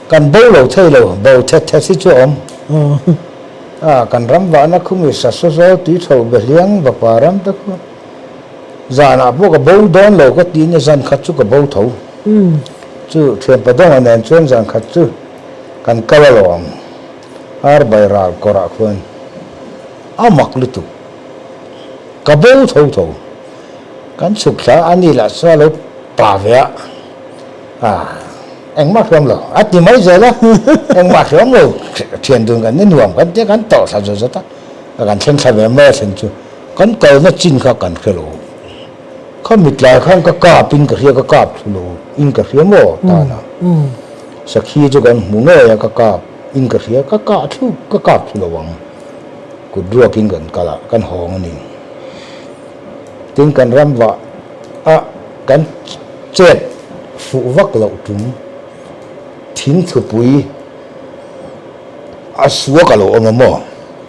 Kan bo lo thei lo, bo thet thet hi chu a awm. A kan ram vahna khumi sasaw zawl tui chho be hliang vapa ram te khu. Zanah pawh ka bo dawn lo ka ti nia zan khat chu ka bo tho. Chu thianpa dawnga nen chuan zan khat chu kan kal alawm. Arbai ral kawrah khuan a mak lutuk. Ka bo tho tho. Kan chhuk thla a ni lah chuan a lo pa ve a. Ah engmah hriam lo a ti mai zel a. Engmah hriam lo thian dun kan ni nuam kan tia kan tawrh thla zawt zawt a. Kan thleng thla ve mai a thlen chu. Kan kalna chin kha kan hre lo. Kha mitlai khan ka kap in ka hria ka kap thlu lo in ka hria maw tana. Sakhi chu kan hmu ngei a ka kap in ka hria ka kah thlu ka kap thlu lo ang. Kut ruak in kan kal a kan hawng a ni. Tin kan ram vah a kan chet fuh vak loh tum thing thupui a suak a lo awm a maw?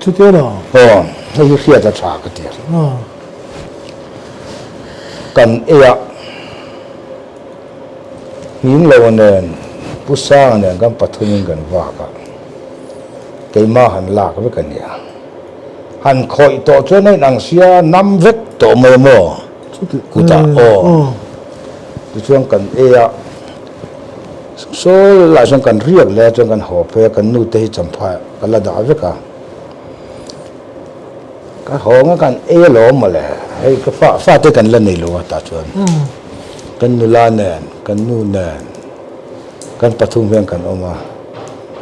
Chutia lo. Aw, hei hi hriat a tha ka ti a. Kan ei a. Nghinglo nen Pu Sanga nen kan pathumin kan vak a, keimah han lak vek a nia. Han khawih tawh chuan a inang sia nam vek tawh mai maw? Kutah aw. Tichuan kan ei a, sawi lah chuan kan riak leh a chuan kan haw phei a, kan nute hi champha ka la dah vek a. Ka haw nga kan ei alawm mawle, hei ka fa fate kan la nei lo a tah chuan kan nula nen kan nu nen kan pathum hian kan awm a,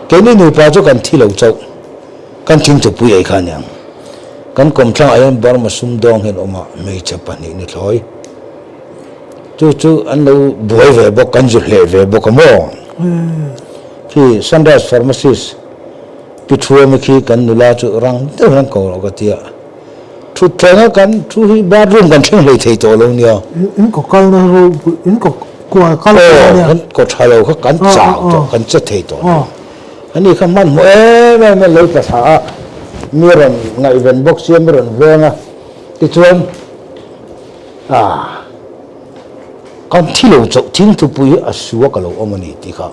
keini nupa chu kan thi lo chauh, kan thingthupui ei kha aniang, kan kawmthlang ah hian Burma sumdawng hian awm a hmeichhe pahnih ni thlawi chu chu an lo buai ve bawk kan zu hleh ve bawk a maw khi Sunrise Pharmacist. Pi Thuami khi kan nula chu rang deuh hian ko rawh ka ti a, thutthleng a kan thu hi bathroom kan thleng hlei thei tawh lo nia. In kaw kalna ro in kaw kual kal tawh nia. Aw kan kaw tha lo kha kan chau tawh kan che thei tawh lo. Ani kha hmanhmawh em em a lo tla thla a, mi rawn ngaihven bawk sia mi rawn veng a, tichuan ah kan thi lo chauh thingthupui hi a sua ka lo awm a ni tih kha.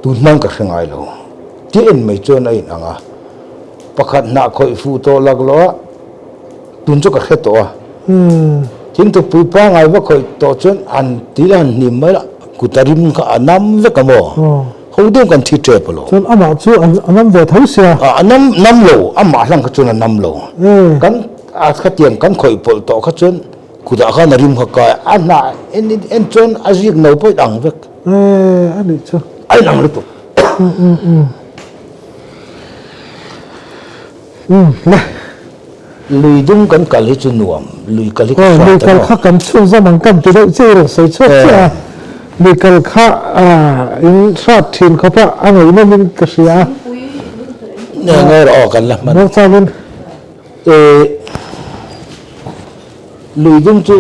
Tun hmang ka hre ngai lo. Ti en mai chuan a in ang a, pakhat hnah khawih fuh tawh lak loh a, tun chu ka hre tawh a. Thingthupui pangai va khawih tawh chuan an ti la han hnim mai la, kut a rim kha a nam vek a maw? Ho deuh kan thi tep a lo. Chuan amah chu a nam ve tho sia. A nam nam lo, amah hlang kha chuan a nam lo. Kan a khatiang kan khawih pawlh tawh kha chuan kutah khan a rim kha kai a, a hnah en en chuan a zik no pawh in ang vek. Ee, a nih chu. A inang lutuk. Umm, le. Lui dum kan kal hi chu nuam, lui kal hi ka hrat a maw? Lui kal kha kan chhun zawm ang kan ti deuh che i rawn sawi chhuak chiah a. Lui kal kha in hrat thin khawp a, a ngaihnawm in ka hria a. Nge nge rawh aw kan la hman. Muangchangin. Ee, lui dum chu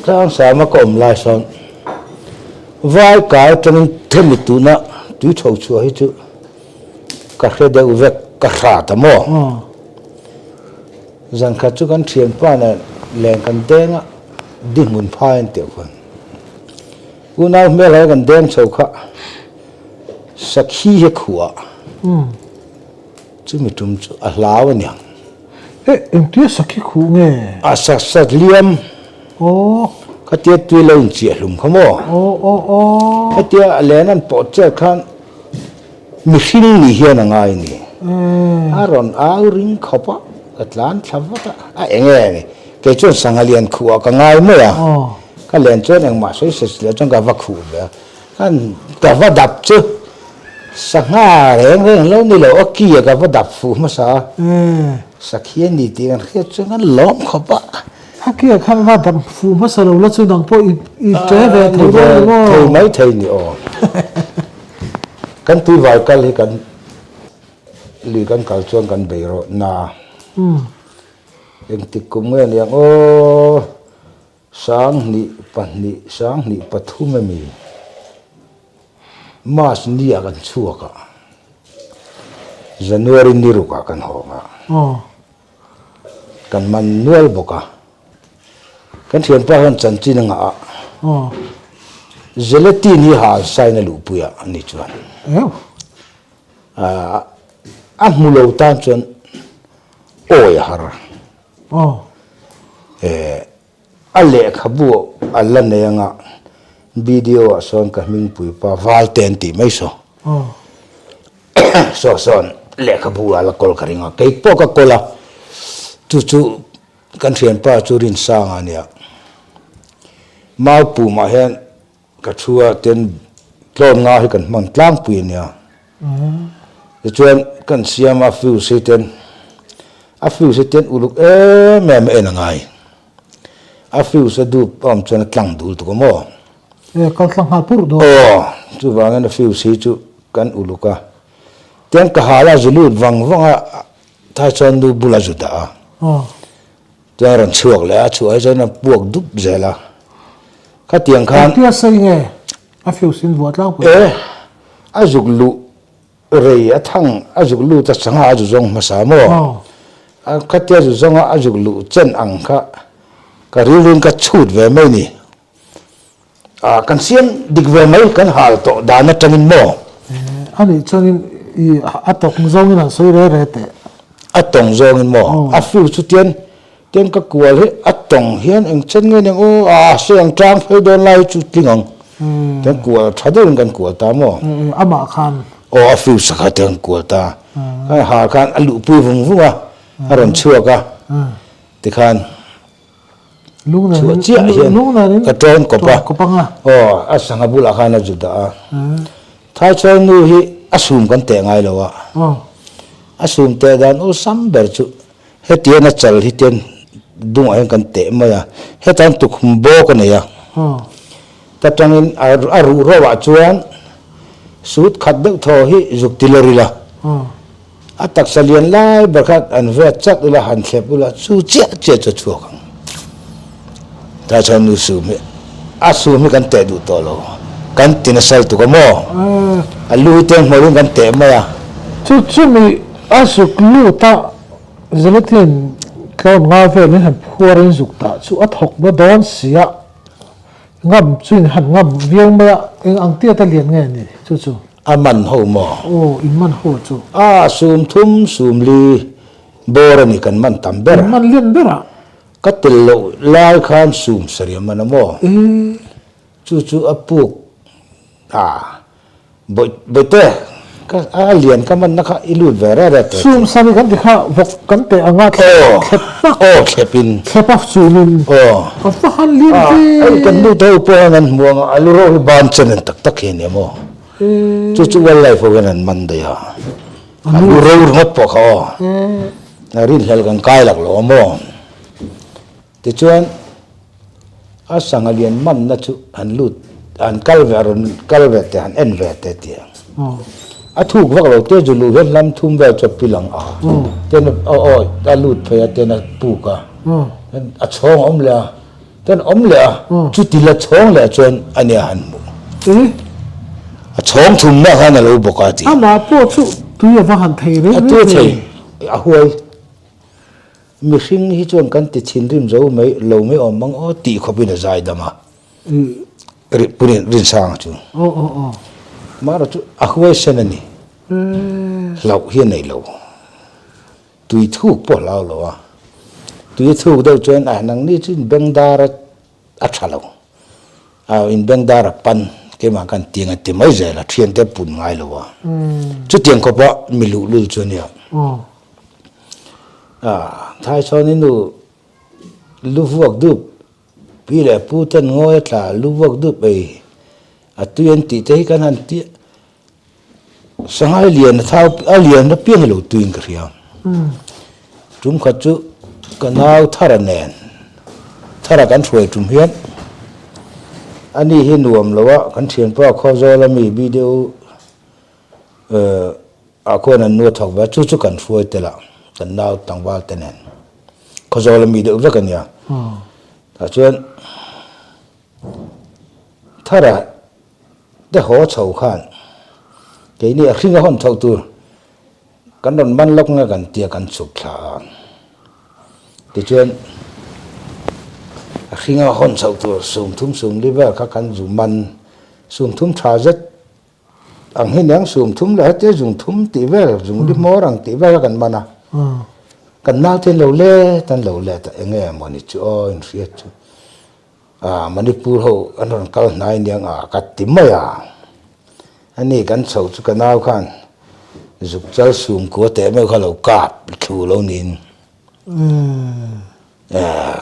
Tlangsama ka awm lai sawn. Vai kai atangin themi tuna tui tho chhuah hi chu ka hre deuh vek, ka hrat a maw? Zan khat chu kan thianpa nen len kan deng a, di hmun phai an tih khan. Unau hmel hai kan deng chho kha sakhi hi khuah chumi tum chu a hlau a niang. Eh, engtia sakhi khuh nge? A sa sa liam. Aw. Khatia tui lo inchiah hlum kha maw? Aw, aw, aw. Khatia a len an pawh chet khan mihring nih hian a ngai ni. A rawn au ring khawp a, ka tlan thla vat a. A eng nge ni? Kei chuan sangha lian khuh ah ka ngai mai a. Ka len chuan engmah sawi se si lo chuan ka va khuh ve a. Khan ka va dap chu sangha reng reng lo ni lo a ki a ka va dap fuh hmasa a. Sakhi a ni tih kan hriat chuan kan lawm khawp a. A ki ah khan va dap fuh hmasa lo la chu nang pawh i i ṭe ve thei dawn ni maw? Thei mai thei ni aw. Kan tuivai kal hi kan lui kan kal chuan kan bei rawh na. Engtik kum nge niang aw. Sanghnih pahnih, sanghnih pathum emi? March ni ah kan chhuak a, January ni ruk ah kan hawng a, kan man nual bawk a, kan thianpa hian chanchin a ngah a, Gelatin hi hal sign a luhpui a ni chuan a hmu lo tan chuan awi a har. Aw. Eh, a lehkhabu a la nei anga video ah sawn ka hmingpui pa Valte an tih mai saw. Aw. Saw sawn lehkhabu ah la kawl ka ring a, kei pawh ka kawl a, chu chu kan thianpa chu Rinsanga a nia. Maupumah hian Ka thu a ten tlawn nga hi kan hman tlangpui a nia. Tichuan kan siam a fuse hi ten a fuse hi ten uluk em em a en a ngai. A fuse a dup a awm chuan a tlang dul tuk a maw? E kal tlang nghal purh dawn. Aw, chuvangin a fuse hi chu kan uluk a. Tiang ka hal a zu lut vang vang a, thai chuan nu bula zu dah a. Aw. Chuan a rawn chhuak leh a, chhuah hi chuan a puak dup zel a. Khatiang khan. Engtia sei nge a fuse in vuah tlangpui? E, a zuk luh rei a thang, a zuk lut a sangha a zu zawng hmasa maw? A khatia zu zawnga a zuk luh chen ang kha ka rilruin ka chhut ve mai ni. Ah kan siam dik ve mai kan hal tawh dan atangin maw? A nih chuanin i a tawng zawngin an sawi re re teh. A tawng zawngin maw? A fuse chu tian tian ka kual hi a tawng hian eng chen nge ning aw a sawi ang tang phei dawn lai chu tling ang. Tian kual tha deuhin kan kual ta maw? Amah khan. Aw a fuse kha tian kual ta. Khan hal khan a luhpui vung vung a, a rawn chhuak a tikhan. Chhuah chiah hian ka tawn kawp a, aw a sangha bulah khan a zu dah a. Thaichhawn nu hi a sum kan teh ngai lo a, a sum teh dan awlsam ber chu hetian a chal hi tian dungah hian kan teh mai a, hetan tukhum bawk a nei a, ta tangin a ruh ro ah chuan sut khat deuh thaw hi zuk ti lawr ila. A taksa lian lai ber kha an vet chat ula, han thlep ula, chu chiah chiah chu a chhuak ang. Tlai chuan nu sum hi, a sum hi kan teh duh tawh lo, kan ti nasa lutuk a maw? A lu hi teng hmawlhin kan teh mai a. Chu chumi a zuk lut a, gelatin tlawm nga velin han phuar in zuk dah chu a thawk na dawn si a, ngam chu in han ngam viau mai a, eng ang tiat a lian nge ni chu chu? A man ho maw? Aw, in man ho chu. A, sum thum, sum li bawr a ni kan man tam ber. In man lian ber a. Ka tel loh lai khan sum sarih a man a maw? E. Chu chu a puk a, Bawihte, ka a lian ka man na kha i lut ve reh reh teh. Sum sarih kan ti kha vawk kan teh anga thlep a. Aw, thlep in. Thlep a sum in. Aw. A va han lian ve. Hei kan lut ho pawh hian an hmu anga a lu ro hi ban chen an tak tak hi a ni maw? Chu chu wildlife ho hian an man daih a, a lu ro ringawt pawh kha aw, a rinhlelh kan kai lak lo a maw? Tichuan a sangha lian manna chu han lut, han kal ve, a rawn kal ve teh, han en ve teh tih ang. A thuk vak lo te chu luh hian hlam thum vel chu a pil ang a, ten aw aw a lut phei a ten a puk a, a chhawng a awm leh a. Kan awm leh a, chuti la chhawng leh chuan a nia han hmuh. A chhawng thumna khan a lo bawk a ti. Amah pawh chu tui a va han thei reng reng ve. A tui thei, a huai. Mihring hi chuan kan ti thinrim zo mai lo mai awm mang aw tih khawpin a zai dam a. Pu Rinsanga chu. Mahra chu a huai sen a ni. Hlauh hi a nei lo. Tui thuk pawh hlau lo a, tui thuk deuh chuan a nangni chu in bengdar a tha lo, a in bengdar a pan keimah khan tiang a ti mai zel a, thiante pun ngai lo a, chutiang khawpa mi luhlul chu a nia. A Thaichhawni nu lu vuak dup pi leh pu ten ngawi a tla lu vuak dup ei a tui an tih te hi kan han ti Sanghai lian a thau a lian apiang hi lo tuin ka hria. Tum khat chu ka nau Thara nen Thara kan hruai tum hian ani hi nuam lo a kan thianpa Khawzawl ami BDO ah khuan an nu a thawk ve a chu chu kan hruai tel a kan nau tlangval te nen Khawzawl ami deuh vek ania. Tah chuan Thara Te haw chho khan keini a hring a hawn chhoh tur kan rawn man lawk nge kan tia kan chhuk thla a. Tichuan a hring a hawn chhoh tur sum thum sum li vel kha kan zu man sum thum tha zet ang hi niang sum thum leh hetia zung thum tih vel zung li hmawr ang tih vel kha kan man a. Kan nau te an lo let an lo let a enge mawni chu aw inhriat chu. Ah Manipur ho an rawn kal hnai aniang a ka ti mai a, ani kan chho chu ka nau khan zuk chal sum kua teh meuh kha lo kap thlu lo niin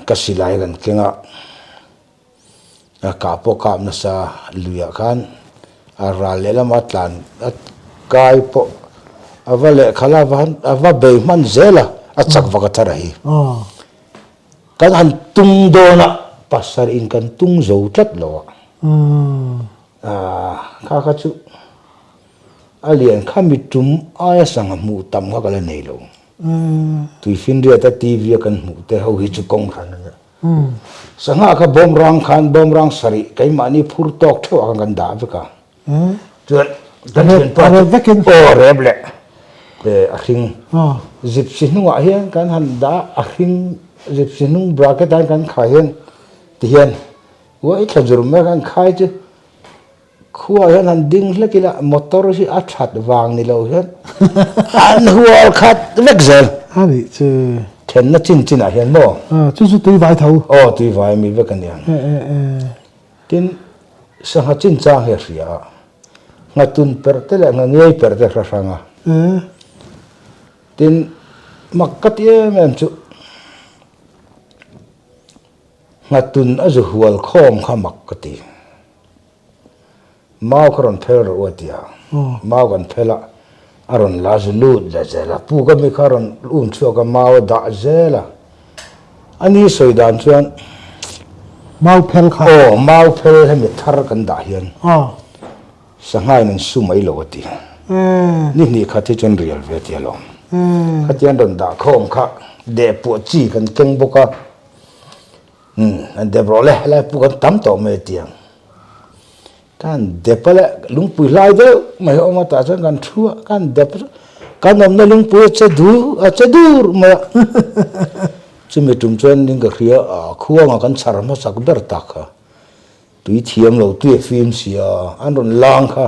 ka silai kan keng a, a kah pawh kap nasa luiah khan a ral lehlam a tlan a kai pawh a va lehkha la a va bei hman zel a, a chak vak a thar a hi. Kan han tung dawn a, pasar in kan tung zo tlat lo a. Kha kha chu a lian kha mi tum aia sangha hmuh tam kha ka la nei lo. Tuifinriat a TV a kan hmuh te ho hi chu kawng hran a nia. Sangha kha bawmrang khan bawmrang sarih keimahni phur tawk theuh ah khan kan dah vek a. Chuan kan thianpa chu aw rep leh a hring zipsi hnungah hian kan han dah a hring zipsi hnung bracket ah hian kan khai hian ti hian Uai thla zur mai khan khai chu Khuaah hian han ding hlek ila motor hi a that vang ni lo hian an hual khat vek zel. A nih chu. Thenna chin chinah hian maw? A, chu chu tui vai tho. Aw, tui vai mi vek a nia. Tin, sangha chin chang hi a hria a, nghatun perh te leh ngha ngei perh te hra hrang a. Tin, mak ka ti em em chu. Nghatun a zu hual khawm kha mak ka ti. Mau kha rawn phel rawh u a ti a. Mau kan phel a, a rawn la zu lut leh zel a. Pu ka mi kha rawn um chhuak a, mau a dah zel a. A ni sawi dan chuan. Mau phel kha. Aw, mau phel hemi thar kan dah hian. Sanghain an su mai lo a ti. Ni hnih khat hi chuan rial ve ti alawm. Khatiang rawn dah khawm kha deh puah chi kan keng bawk a. Umm an dep rawh le, helai puk an tam tawh mai a ti ang. Kan dep a le, lungpui hlai deuh mai a awm a tah chuan kan thu a, kan dep a, kan awmna lungpui a che dur a che dur mai a. Chumi tum chuan ning ka hria a, khuangah kan chhar hmasak ber tak kha. Tui thiam lo tui a fim sia, an rawn lang kha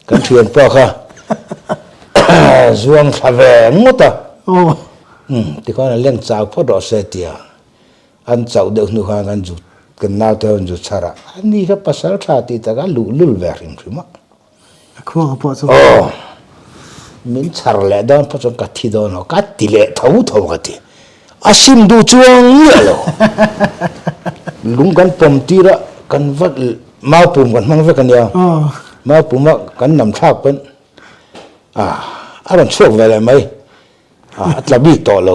kan thianpa kha zuang thla ve ngawt a. Umm tikhan an leng chau phawt rawh se tia an chauh deuh hnu khan kan zut kan naute ho an zut chhar a, ani kha pasal tha tih tak a luh lul ve hrim hrim a. A khuang a pawh chu. Aw, min chhar leh dawn phawt chuan ka thi dawn lo, ka ti leh tho tho ka ti. A sim duh chuang miah lo. Lung kan pawm tir a, kan va mau pum kan hmang vek a nia. Mau pum a kan nam thlak pawn a a rawn chhuak ve leh mai. A tla bik tawh lo.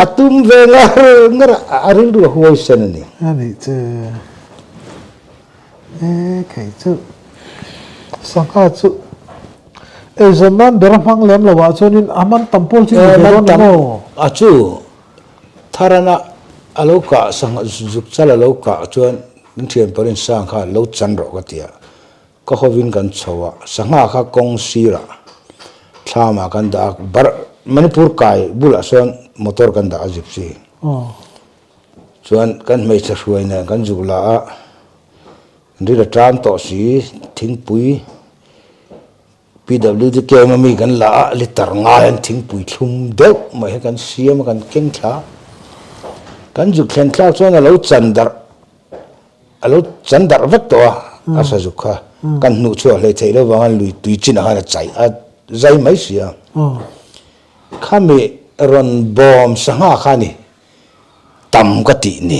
A tum ve ngar ngar a, a rilru a huai sen a ni. A nih chu. E kei chu sangha chu eizawn nan ber a hmang lem lo ah chuanin a man tam pawl chu i ni ve dawn lo maw? A chu Tharana a lo kah sangha zuk chal a lo kah chuan min thian parin sang kha lo chan rawh ka ti a, ka hovin kan chho a, sangha kha kawng sirah thlamah kan dah a, bar Manipur kai bulah sawn motor kan dah a gypsy. Chuan kan hmeichhe hruai nen kan zuk la a, ril a tan tawh si, thingpui PWD camp a mi kan la a, liter ngai an thingpui thlum deuh mai hi kan siam a, kan keng thla. Kan zuk thlen thlak chuan a lo chan darh, a lo chan darh vek tawh a, a sa zuk kha. Kan hnuh chhuah hlei theih loh vangin lui tui chinah khan a chai a zai mai si a. Khami rawn bawm sangha kha a ni. Tam ka tih ni.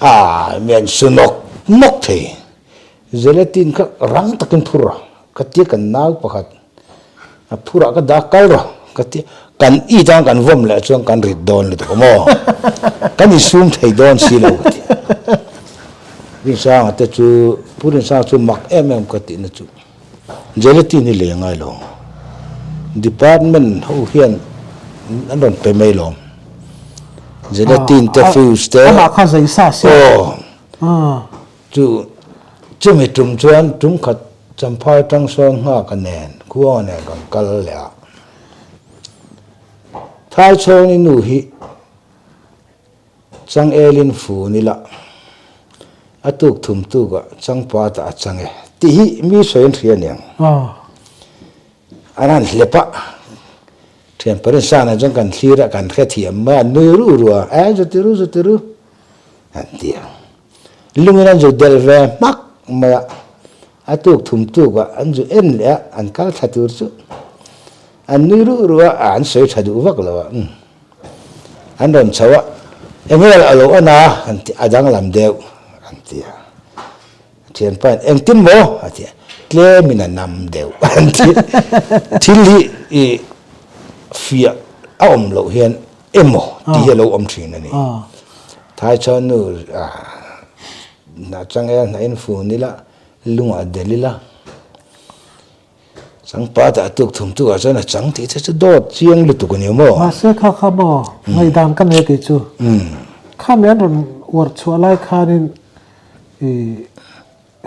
A mian su nawk nawk thei. Gelatin kha rang takin phur a, ka tia kan nau pakhat a phur ah ka dah kal rawh ka tia kan i tang kan vawm leh chuan kan rit dawn lutuk a maw kan insum thei dawn si lo ka ti. Rinsanga te chu Pu Rinsanga chu mak em em ka tihna chu. Gelatin hi lei a ngai lo. Department ho hian an rawn pe mai lo. Gelatin te fuse te. Amah kha zei sa sia. Aw. Chu chumi tum chuan tum khat Champhai tang sawn nghak a nen khuang a nen kan kal leh a. Thaichhawni nu hi Changelin fun ila, a tuk thum tukah changpa tah a chang e tih hi mi sawi an hria aniang. An han hlep a, thian parin sanah chuan kan thlir a, kan hrethiam mai a, an nui ruh ruh a, e zu ti ru zu ti ru an ti a. Lungin an zu delh ve hmak mai a, a tuk thum tukah an zu en leh a, an kal thla tur chu an nui ruh ruh a, an sawi tha duh vak lo a. An rawn chho a, eng nge a lo en a an ti a danglam deuh an ti a. Thianpa in engtin maw a ti a, tlemin a nam deuh an ti a. Thil hi i fiah a awm loh hian emaw tih hi a lo awm thin a ni. Thaichhawn nu hnah changel hnah in fun ila lungah delh ila. Changpa dah tuk thum tuk ah chuan a chang tih te chu dawt chiang lutuk a ni maw? Mahse kha kha maw ngaihdan ka nei tih chu khami an rawn uar chhuah lai khanin i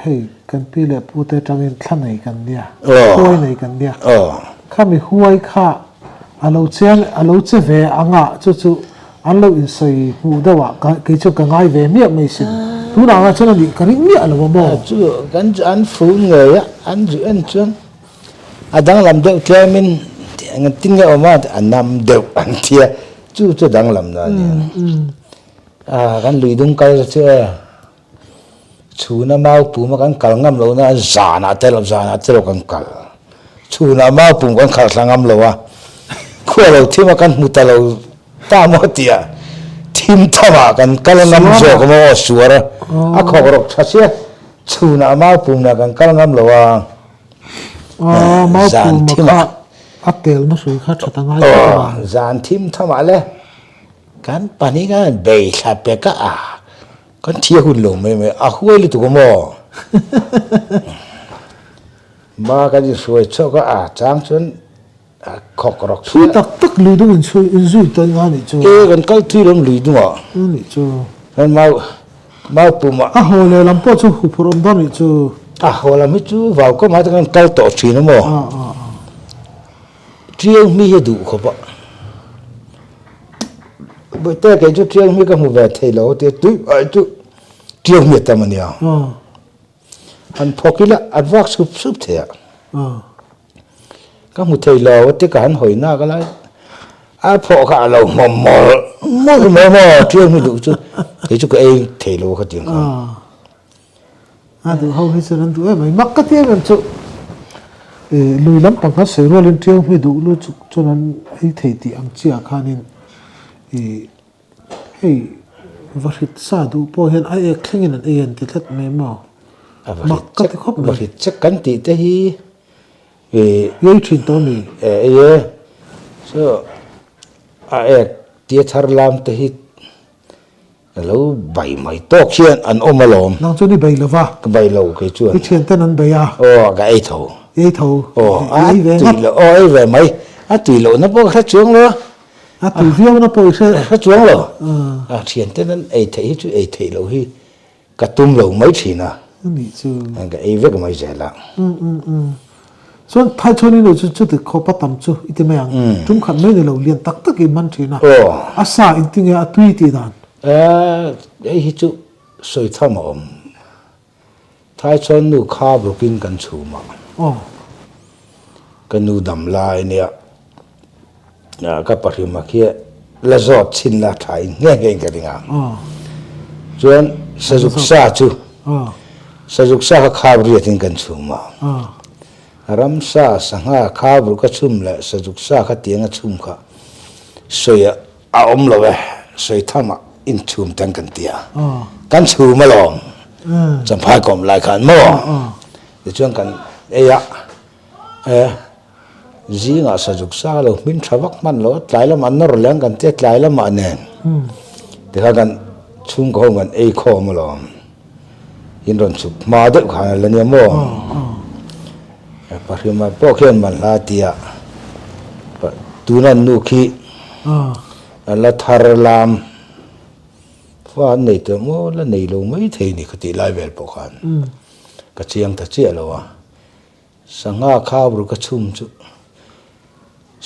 hei kan pi leh pu te atangin thla nei kan nia, huai nei kan nia, khami huai kha a lo chiang a lo che ve anga chu chu. An lo insawi hmuh deuh ah ka kei chu ka ngai ve miah mai sin. Tunah nga chuan a nih ka ring miah lo a maw? Chu kan chu an fun ngei a, an zu en chuan a danglam deuh tlemin engtin nge awm a a nam deuh an ti a, chu chu danglam na a nia. A kan lui dung kal chu e chhuna mau pum a kan kal ngam lo na zanah te lo zanah te lo kan kal chhunah mau pum kan khalh thla ngam lo a khua lo thim a kan hmu ta lo ta maw tih ah thim tham ah kan kal ngam zawk a maw suar a a khawk rawk tha sia chhunah mau pum lah kan kal ngam lo a zan thim ah a tel na hrui kha tha ta ngai zan thim tham ah le Kan pahnih khan an bei thla pek a, a kan thi a hun lo mai mai, a huai lutuk a maw? Ma kan inhruai chhuak a, a chang chuan a khawk rawk Thui tak tak lui dung inchhui inzui tawi nga nih chu. E kan kal thui lawm lui dungah. A nih chu. Kan mau mau pumah. A haw leh lam pawh chu huphurh awm dawn nih chu. A haw lam hi chu vau kawmah te kan kal tawh thin a maw? A a a. Tiang mi hi a duh khawp a. Bawihte kei chu tiang mi ka hmu ve thei lo tia tui ai chu tiang mi a tam a nia. Han phawk ila an vak sup sup thei a. Ka hmu thei lo tia ka han hawi nak lai a phawh kha a lo hmawm mawlh mawlh mai maw tiang mi duh chu kei chu ka ei thei lo kha tiang khan. A duh ho hi chuan an duh em mai. Mak ka ti em em chu lui lampang kha sawi rualin Tiau hmi duh lu chuk chuan an ei thei tih ang chiah khanin hei va hrit sa duh pawh hian a ek thlengin an ei an ti tlat mai maw? Mak ka ti khawp mai. Va hrit chek kan tih te hi Ei thin tawh a mi? Ei e. So a ek tia thar lam te hi Ka lo bai mai tawk hian an awm alawm. Nang chuan i bai lo va. Ka bai lo kei chuan. I thian ten an bai a. Aw ka ei tho. I ei tho. Aw a tui lo aw ei ve mai. A tui loh na pawh ka hre chuang lo a. A tui viau na pawh i hre. Hre chuang lo. A thian ten an ei theih hi chu ei theih loh hi ka tum lo mai thin a. Anih chu. Ka ei vek mai zel a. Chuan Thaichhawn in chu chuti khawpa tam chu i ti mai ang. Tum khat mai ni lo lian tak tak in man thin a. A sa in ti nge a tui tih dan? Hei hi chu sawi tham a awm. Thaichhawn nu kha rukin kan chhum a. Ka nu dam lai nia ka pahrima khi la zawt chhin la tha in nghe nghe in ka ring a. Chuan sazuk sa chu sazuk sa kha khap riat in kan chhum a. Ramsa sangha khap ruk a chhum leh sazuk sa kha tiang a chhum kha sawi a awm lo e, sawi tham ah in chhum tan kan ti a. Kan chhum alawm champhai kawm lai khan maw? Tichuan kan ei a. E, zingah sazuk sa lo hmin tha vak hman lo a, tlai lamah nawr leh ang kan tia tlai lamah nen tikhan kan chhungkaw ho kan ei khawm alawm, in rawn chhuk hma deuh khan a la nia maw? Pahrima pawh khian man hla tia tuna nu khi a la thar lam fa an nei tawh maw la nei lo mai thei ni ka tih lai vel pawh khan ka chiang ta chiah lo a. Sangha kha ru ka chhum chu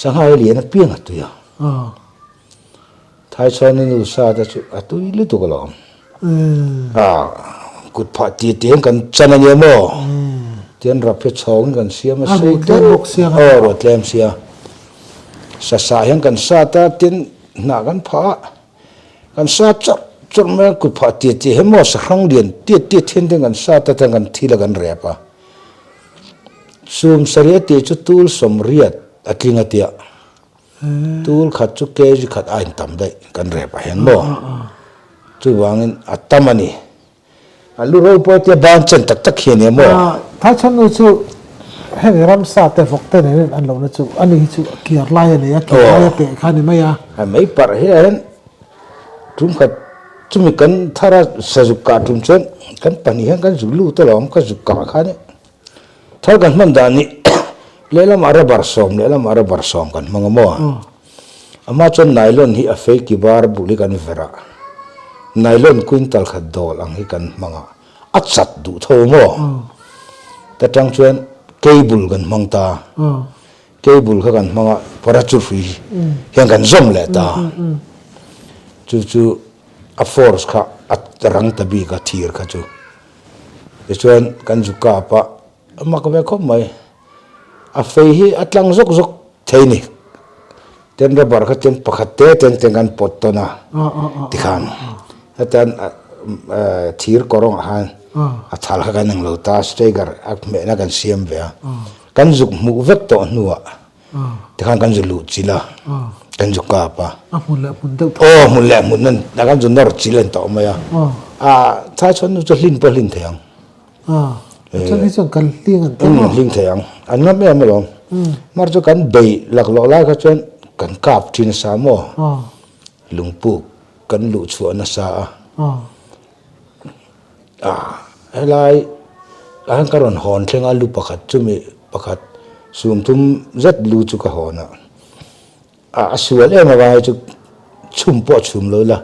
sangha hi lian apiang a tui a. Thaichhawn i nu sa te chu a tui lutuk alawm. A kut phah ti tiang kan chan ania maw? Tian rap hi chhawngin kan siam a sei deuh. Aw ruah tlem sia. Sa sa hian kan sat a tin hnah kan phah a. Kan sa chawrh chawrh mai a kut phah ti ti he maw sahrang lian tiat tiat hian te kan sat a ten kan thil a kan rep a. Sum sarih a tih chu tul sawmriat a tling a tia. Tul khat chu kg khat a intam daih kan rep ah hian maw. Chuvangin a tam a ni. A lu ropui a tia ban chen tak tak hi a nia maw. Thaichhan nu chu heng ramsa te vawk te nen an lohna chu ani hi chu a kiar lai a nei a, kiar lai a teh kha a ni mai a. A mei parh hian tum khat chumi kan thar a sazuk kah tum chuan kan pahnih hian kan zuk lut alawm ka zuk kah kha nia. Thar kan hman dan hi lehlamah rubber sawm lehlamah rubber sawm kan hmang a maw? Amah chuan nylon hi a fei ki bar bul hi kan verh a, nylon quintal khat dawl ang hi kan hmang a, a chat duh tho maw? Ta tang chuan cable kan hmang ta, cable kha kan hmang a, parachute hrui hian kan zawm leh ta. Chu chu a force kha a rang ta bik a thir kha chu. Tichuan kan zu kap a, a mak ve khawp mai. A fei hi a tlang zawk zawk thei ni. Ten rubber kha chuan pakhat te ten ten kan pawt tawn a tikhan hetiang thir kawrawngah khan a thal kha kan englo ta stagger a hmehna kan siam ve a kan zuk hmuh vek tawh hnuah tikhan kan zu luh chilh a kan zu kap a aw hmun leh hmun a kan zu nawr chilh a ni tawh mai a a thlai chhuan nu chu hlin pawh a hlin thei ang. Chuan hi chuan kan hling an ti maw? Hling thei ang. An ngam em alawm. Mar chu kan bei laklawh lai kha chuan kan kap thin nasa maw? Lungpuk kan luh chhuah nasa a. Helai ah hian ka rawn hawn thleng a lu pakhat chumi pakhat sumthum zet lu chu ka hawn a. A sual em avang hi chu chhum pawh chhum lo ila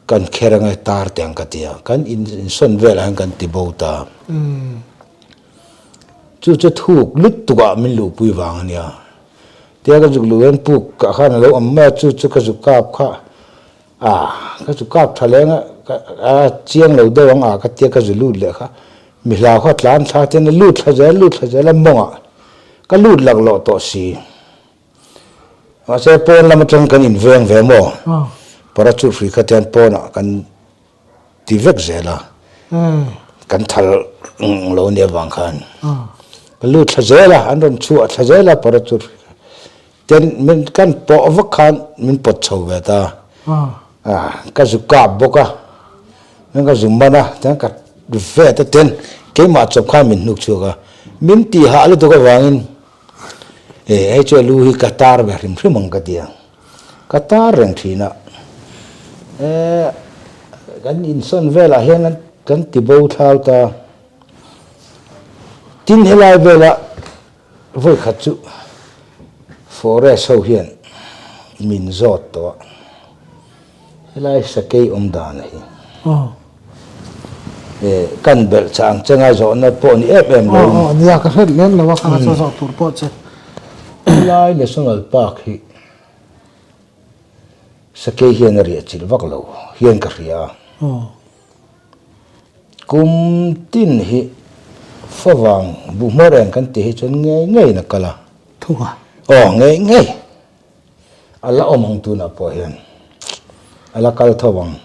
kan kher anga tar teh ang ka ti a, kan insawn velah hian kan ti bo ta. Chu chu thuk lut tukah min luhpui vang a nia. Tia ka zuk luh hian puk ah khan a lo awm mai a, chu chu ka zuk kap kha a ka zuk kap tha leng a, a chiang lo deuh ang a ka tia ka zu lut leh kha mi hlau kha tlan thla ten a lut thla zel lut thla zel a mawngah ka lut laklawh tawh si. Mahse pawn lam atang kan inveng ve maw? Parachute hrui kha tian pawnah kan ti vek zel a, kan thal lo nia vang khan ka lut thla zel a, an rawn chhuah thla zel a parachute hrui kha ten min kan pawh vak khan min pawt chho ve ta a, ka zu kap bawk a, ka zu man a, tian ka vet a ten keimah chawp khan min hnuk chhuak a, min tih hah lutuk avangin. E hei chu a lu hi ka tar ve hrim hrim ang ka ti a, ka tar reng thin a, e kan insawn velah hian kan ti bo thlau ta, tin helai vela vawikhat chu forest ho hian min zawt tawh a, Helai sakei awm dan hi kan belh chah ang che ngai zawhna pawh ni em em lo. Aw aw nia ka hret lem lo a kha chu zawh tur pawh che. Helai National Park hi sakei hian a riah chilh vak lo hian ka hria a. Kum tin hi favang buhhmawr reng kan tih hi chuan ngei ngeiin a kal a. Thuka. Aw ngei ngei. A la awm ang tunah pawh hian a la kal tho ang.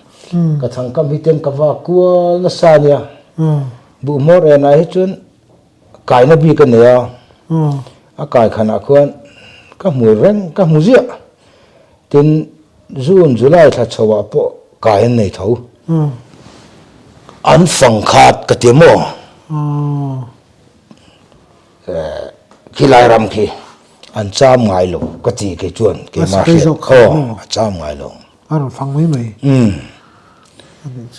Ka thangkam hi ten ka va kual nasa a nia. Buhhmawr enah hi chuan kaina bik a nei a, a kai khanah khuan ka hmu reng ka hmu ziah. Tin, June, July thla chhoah pawh kai an nei tho. An fang khat ka ti maw? Khilai ram khi an cham ngai lo ka ti kei chuan keimah hriat aw a cham ngai lo. A rawn fang mai mai. Umm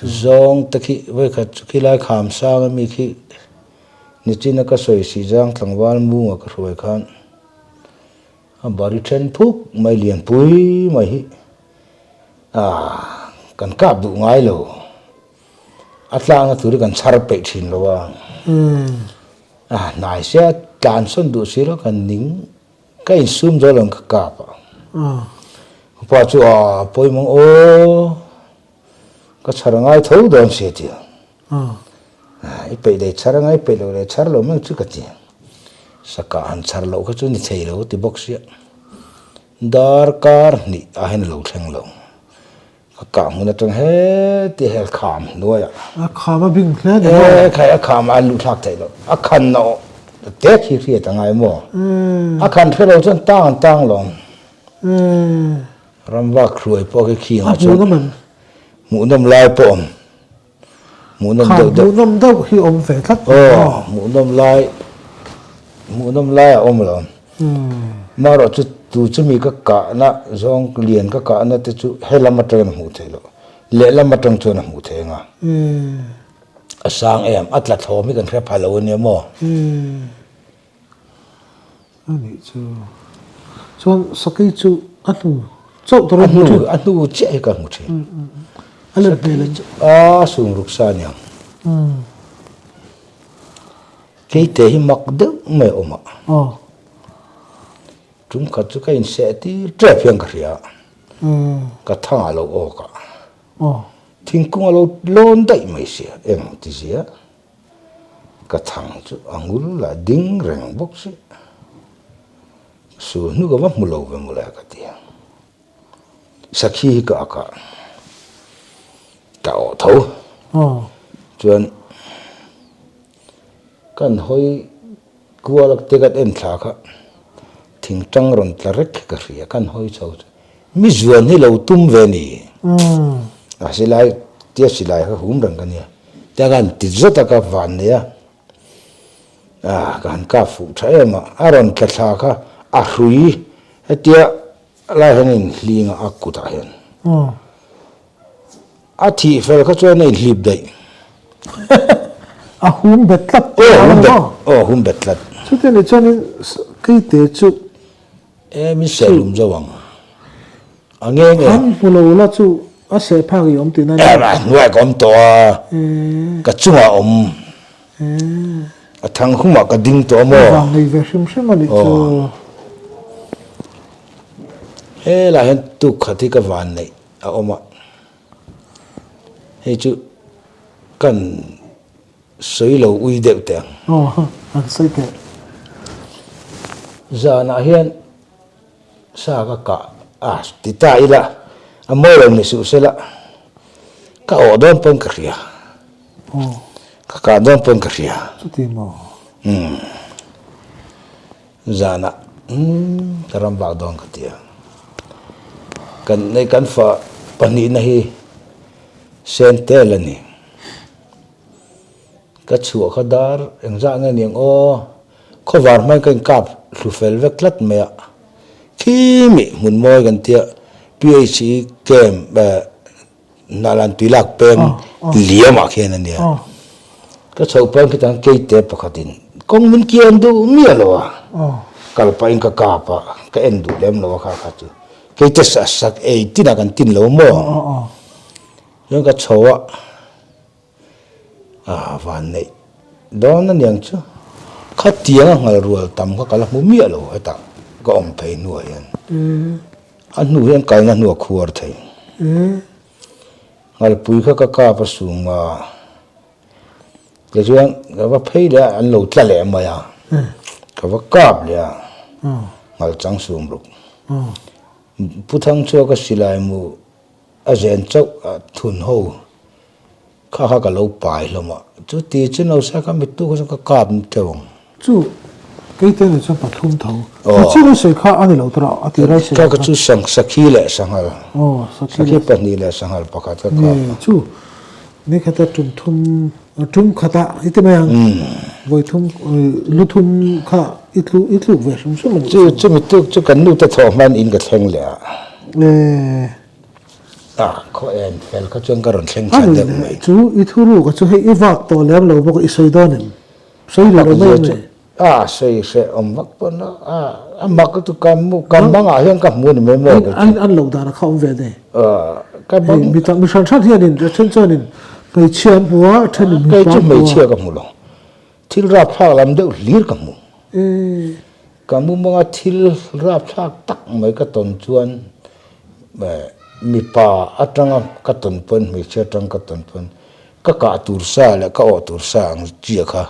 zawng te khi vawikhat chu khilai kham sang ami khi nichina ka sawi si zang tlangval munga ka hruai khan a bari then phuk mai lianpui mai hi ah kan kap duh ngai lo. A tlangna tur hi kan chhar peih thin lo a, a hnai sia tlan sawn duh si lo kan ning ka insum zo lo ka kap a, ka pa chu a pawimawh aw ka chhar ngai tho dawn si a ti a, i peih leh chhar anga i peih loh leh chhar lo mai chu ka ti a, sakah han chhar loh kha chu ni thei lo a ti bawk sia, darkar hnih ah hian a lo thleng lo. A kah hmun atang heti hel kham hnuaiah. A kham a bing hle ni maw? E khai a kham a luh thlak theih loh. A khan na te khi hriat a ngai maw? A khan hre lo chuan tang an tang lo ang. Ramvak hruai pawh khi khi angah chuan. A hmuhnawm em? Hmuhnawm lai pawh awm. Hmuhnawm deuh deuh. Khan hmuhnawm deuh hi awm ve tlat. Aw hmuhnawm lai hmuhnawm lai a awm lo. Marawh chu tu chumi ka kahna zawng lian ka kahna te chu helam atangin a hmuh theih loh. Lehlam atang chuan a hmuh theih anga. A sang em a tla thlawm hi kan hre pha lo ania maw? A nih chu. Chuan sakei chu a hnu chauh tur a hmu thin. A hnu chiah hi ka hmu thin. A let hmel em? A sung ruk sa aniang. Keite hi mak deuh mai a awm a. Tum khat chu ka inseh tir tep hian ka hria. Ka thang a lo awk a. Thingkung a lo lawn daih mai sia, eng ti zia. Ka thang chu a ngul la ding reng bawk si. Su hnu ka va hmu lo ve mawle ka ti a. Sakhi hi ka ak a, ka awh tho. Chuan kan hawi kual te kan en thla kha thingtang rawn tla rek hi ka hria, kan hawi chho chu mi zuan hi lo tum ve ni. A silai tia silai kha hum reng ka nia, tia ka han ti zawt a ka van nei a. Ah, ka han kap fuh tha em a, a rawn tla thla kha a hrui hetia lai hian a inhling a, a kutah hian. A thih fel kha chuan a inhlip daih. A hum bet tlat. Aw, hum bet, aw hum bet tlat. Chutiang nih chuanin keite chu. E, min seh hlum zo ang. A nge nge. Han hmu lo la chu a seh phak i awm tihna a ni. Em a hnuai ka awm tawh a, ka chungah awm. A thang humah ka ding tawh a maw? A vang nei ve hrim hrim a nih chu. Helai hian tuk khat hi ka van neih a awm a, hei chu kan sawi lo ui deuh teh ang. Aw, an sawi teh. Zanah hian sa ka kah a ti ta ila, a mawi lo ni suh sela, ka awh dawn pawn ka hria. Ka kah dawn pawn ka hria. Chuti maw? Umm. Zanah umm ka ram vak dawn ka ti a. Kan nei kan fa pahnihna hi sen tel a ni. Ka chhuah kha dar engzah nge niang aw, khawvar hmain ka inkap hlu fel vek tlat mai a, khi mi hmun mawi kan tia PHE camp eh Hnahlan tui lak peng liamah khian a nia. Ka chhoh pahin khitang keite pakhatin kawng min kian duh miah lo a, kal pahin ka kap a, ka en duh lem lo a kha kha chu keite sak ei tinah kan tin lo maw? Chuan ka chho a, a van neih dawn a niang chu. Khatianga nghal rual tam kha ka la hmu miah lo hetah ka awm phei hnuah hian. A hnu hian kalna hnu a khuar thei. Nghalpui kha ka kap a sum a, tichuan ka va phei leh a, an lo tla leh mai a, ka va kap leh a, nghal chang sum ruk. Pu Thangchhuaka silai mu A zen chauh a thun ho kha kha ka lo pai hlawm a, chu ti chu no sa kha mittu kha chu ka kap ni teuh ang. Chu keite ni chuan pathum tho. Aw. Chi lo sawi kha a ni lo tawh a ti rai sawi kha. Ka chu sang sakhi leh sanghal. Aw sakhi. Sakhi pahnih leh sanghal pakhat ka kap. Nge chu ni khata tum thum tum khata i ti mai ang. Vawi thum lu thum kha i tlu i tluk ve hrim hrim a ni. Chu chu mittu chu kan nute thawh hman in ka thleng leh a. Nge. A khaw en fel kha chuan ka rawn thleng tha deuh mai. Chu i thu ruk a chu hei i vak tawh lem lo bawk a i sawi dawn em? Sawi duh lo mai em ni? A sawi hreh awm vak pawn a a mak lutuk ka mu ka mangah hian ka hmu a ni mai maw kei chu. An lo dan a kha awm ve nei. Ka bang. Mi tak mi hran hran hianin a then chuanin hmeichhia an hmu a a thenin mipa an hmu a. Kei chu hmeichhia ka hmu lo. Thil rapthlak lam deuh hlir ka hmu. Ka mumanga thil rapthlak tak mai ka tawn chuan mipa atanga ka tawn pawn hmeichhia atang ka tawn pawn ka kah tur sa leh ka awh tur sa ang chiah kha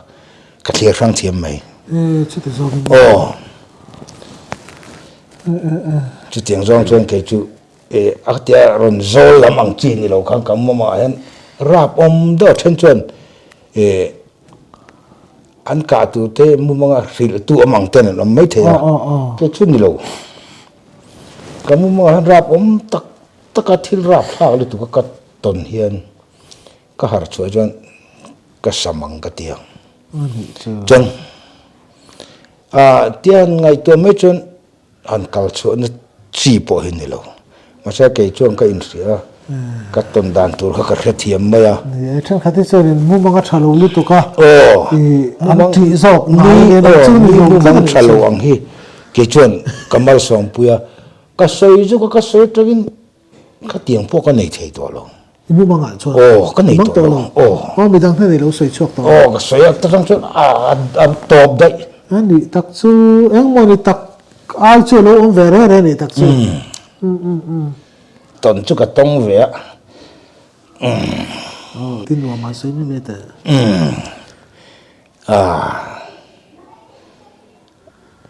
ka thlir hrang thiam mai. Aw. Chutiang zawng chuan kei chu a tia rawn zawl lam ang chi ni lo khan ka mumangah hian rap awm deuh a then chuan An kah tur te mumanga hrilh tu awm ang ten an awm mai thei a, chu chu ni lo. Ka mumanga hian rap awm tak tak a thil rap thlak lutuk a ka tawn hian ka harh chhuah chuan ka sam ang ka ti ang. Chuan ah tian ngaihtuah mai chuan Han kal chhuahna chi pawh hi ni lo. Mahse kei chuan ka inhria a, ka tawn dan tur kha ka hrethiam mai a. Ni e, thenkhat hi chuanin mumang a tha lo lutuk a, Aw, an tih zawk ngai nen ang chu ni lo mumang tha lo ang hi kei chuan ka malsawmpui a, ka sawi chu ka sawi atangin Khatiang pawh ka nei thei tawh lo. I mumang ah chuan? Aw, ka nei tawh lo. Aw. Aw, midang hna nei lo sawi chhuak tawh lo. Aw, ka sawi a, ta tang chuan a a tawp daih. A nih tak chu, engmaw ni tak ai chu a lo awm ve reng reng a nih tak chu. Umm umm umm. Tawn chu ka tawng ve a. Aw, ti nuam a sawi mai mai teh.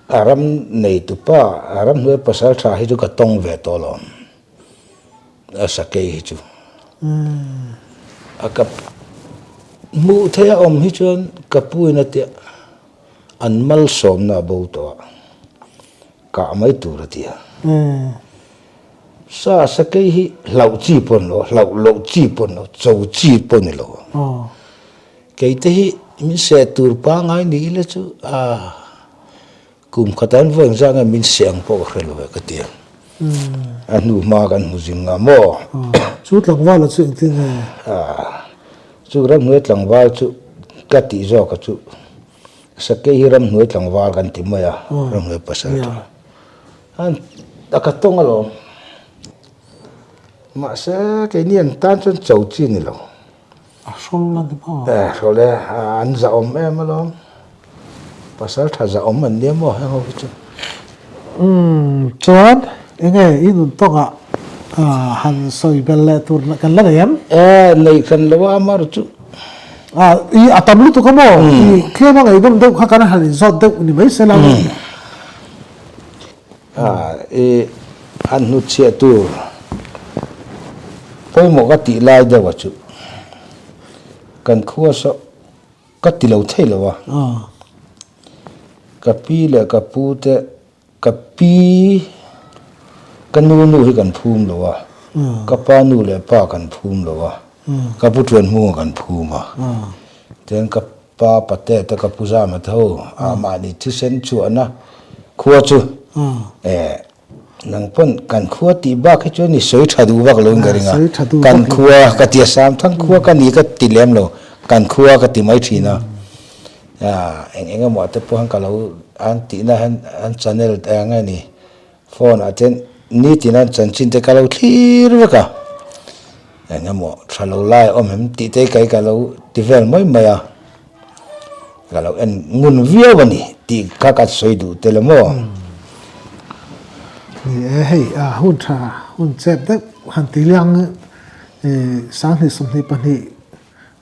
A ram neitupa, a ramhnuai pasal tha hi chu ka tawng ve tawh alawm. A sakei hi chu. A ka hmuh theih a awm hi chuan ka puin a tia an malsawmna a bo tawh a. Kah mai tur a ti a. Sa sakei hi hlauh chi pawh ni lo, hlauh loh chi pawh ni lo, cho chi pawh ni lo. Kei te hi min seh tur pangngai ni ila chu a kum khat an vawi engzah nge min seh ang pawh ka hre lo e ka ti a. A hnu hma kan hmu zing nga maw? Chu tlangval a chu engtin nge? Chu ramhnuai tlangval chu ka tih zawk a chu. Sakei hi ramhnuai tlangval kan ti mai a, ramhnuai pasal tha. An a ka tawng alawm. Mahse keini an tan chuan cho chi ni lo. A hrawl a ni maw? E hrawl e, an zahawm em alawm. Pasal tha zahawm an nia maw heng ho hi chu. Umm chuan enge i nun tawngah han sawi bel leh tur kan la nei em? E nei hran lo a amar chu. A i a tam lutuk a maw? I tlem a ngaihdawm deuh kha kan han inzawt deuh ni mai se la. A i han hnutchhiah tur pawimawh ka tih lai deuh a chu kan khua saw ka ti lo thei lo a. Ka pi leh ka pu te Ka pi, ka nu nu hi kan phum lo a, ka pa nu leh pa kan phum lo a, ka pu ṭuan hmunga kan phum a. Tin, ka pa pate te ka pu zama te ho a mahni thisen chhuahna khua chu eh nang pawn kan khua tih bak hi chuan i sawi ṭha duh vak lo in ka ring a, kan khua ka ti a, Samthang khua ka ni ka ti lem lo, kan khua ka ti mai ṭhin a. Eng eng emaw te pawh hian ka lo an tihna hian an channel te ang nge ni phone ah chuan nitin an chanchin te ka lo thlir vek a eng emaw tha lo lai a awm em tih te kei ka lo ti vel mai mai a ka lo en ngun viau a ni tih kha ka sawi duh tel a maw. Ni e hei a hun tha hun chep deuh han ti liang 20 22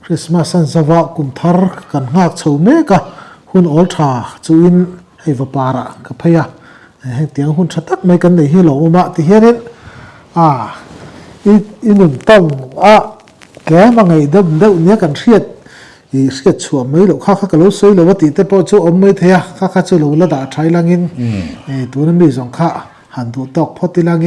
Christmas an zova kum thar kan nghak chho mek a, hun awl tha chuin hei va parah ka phei a, hengtiang hun tha tak mai kan nei hi lo awm a ti hianin a i i nun tawng a tlem a ngaih deuh deuh nia kan hriat i hriat chhuah mai loh kha kha ka lo sawi lo a tih te pawh chu awm mai thei a, kha kha chu lo la dah tha ilangin tuna mi zawng kha han duh tawk phawt ilangin.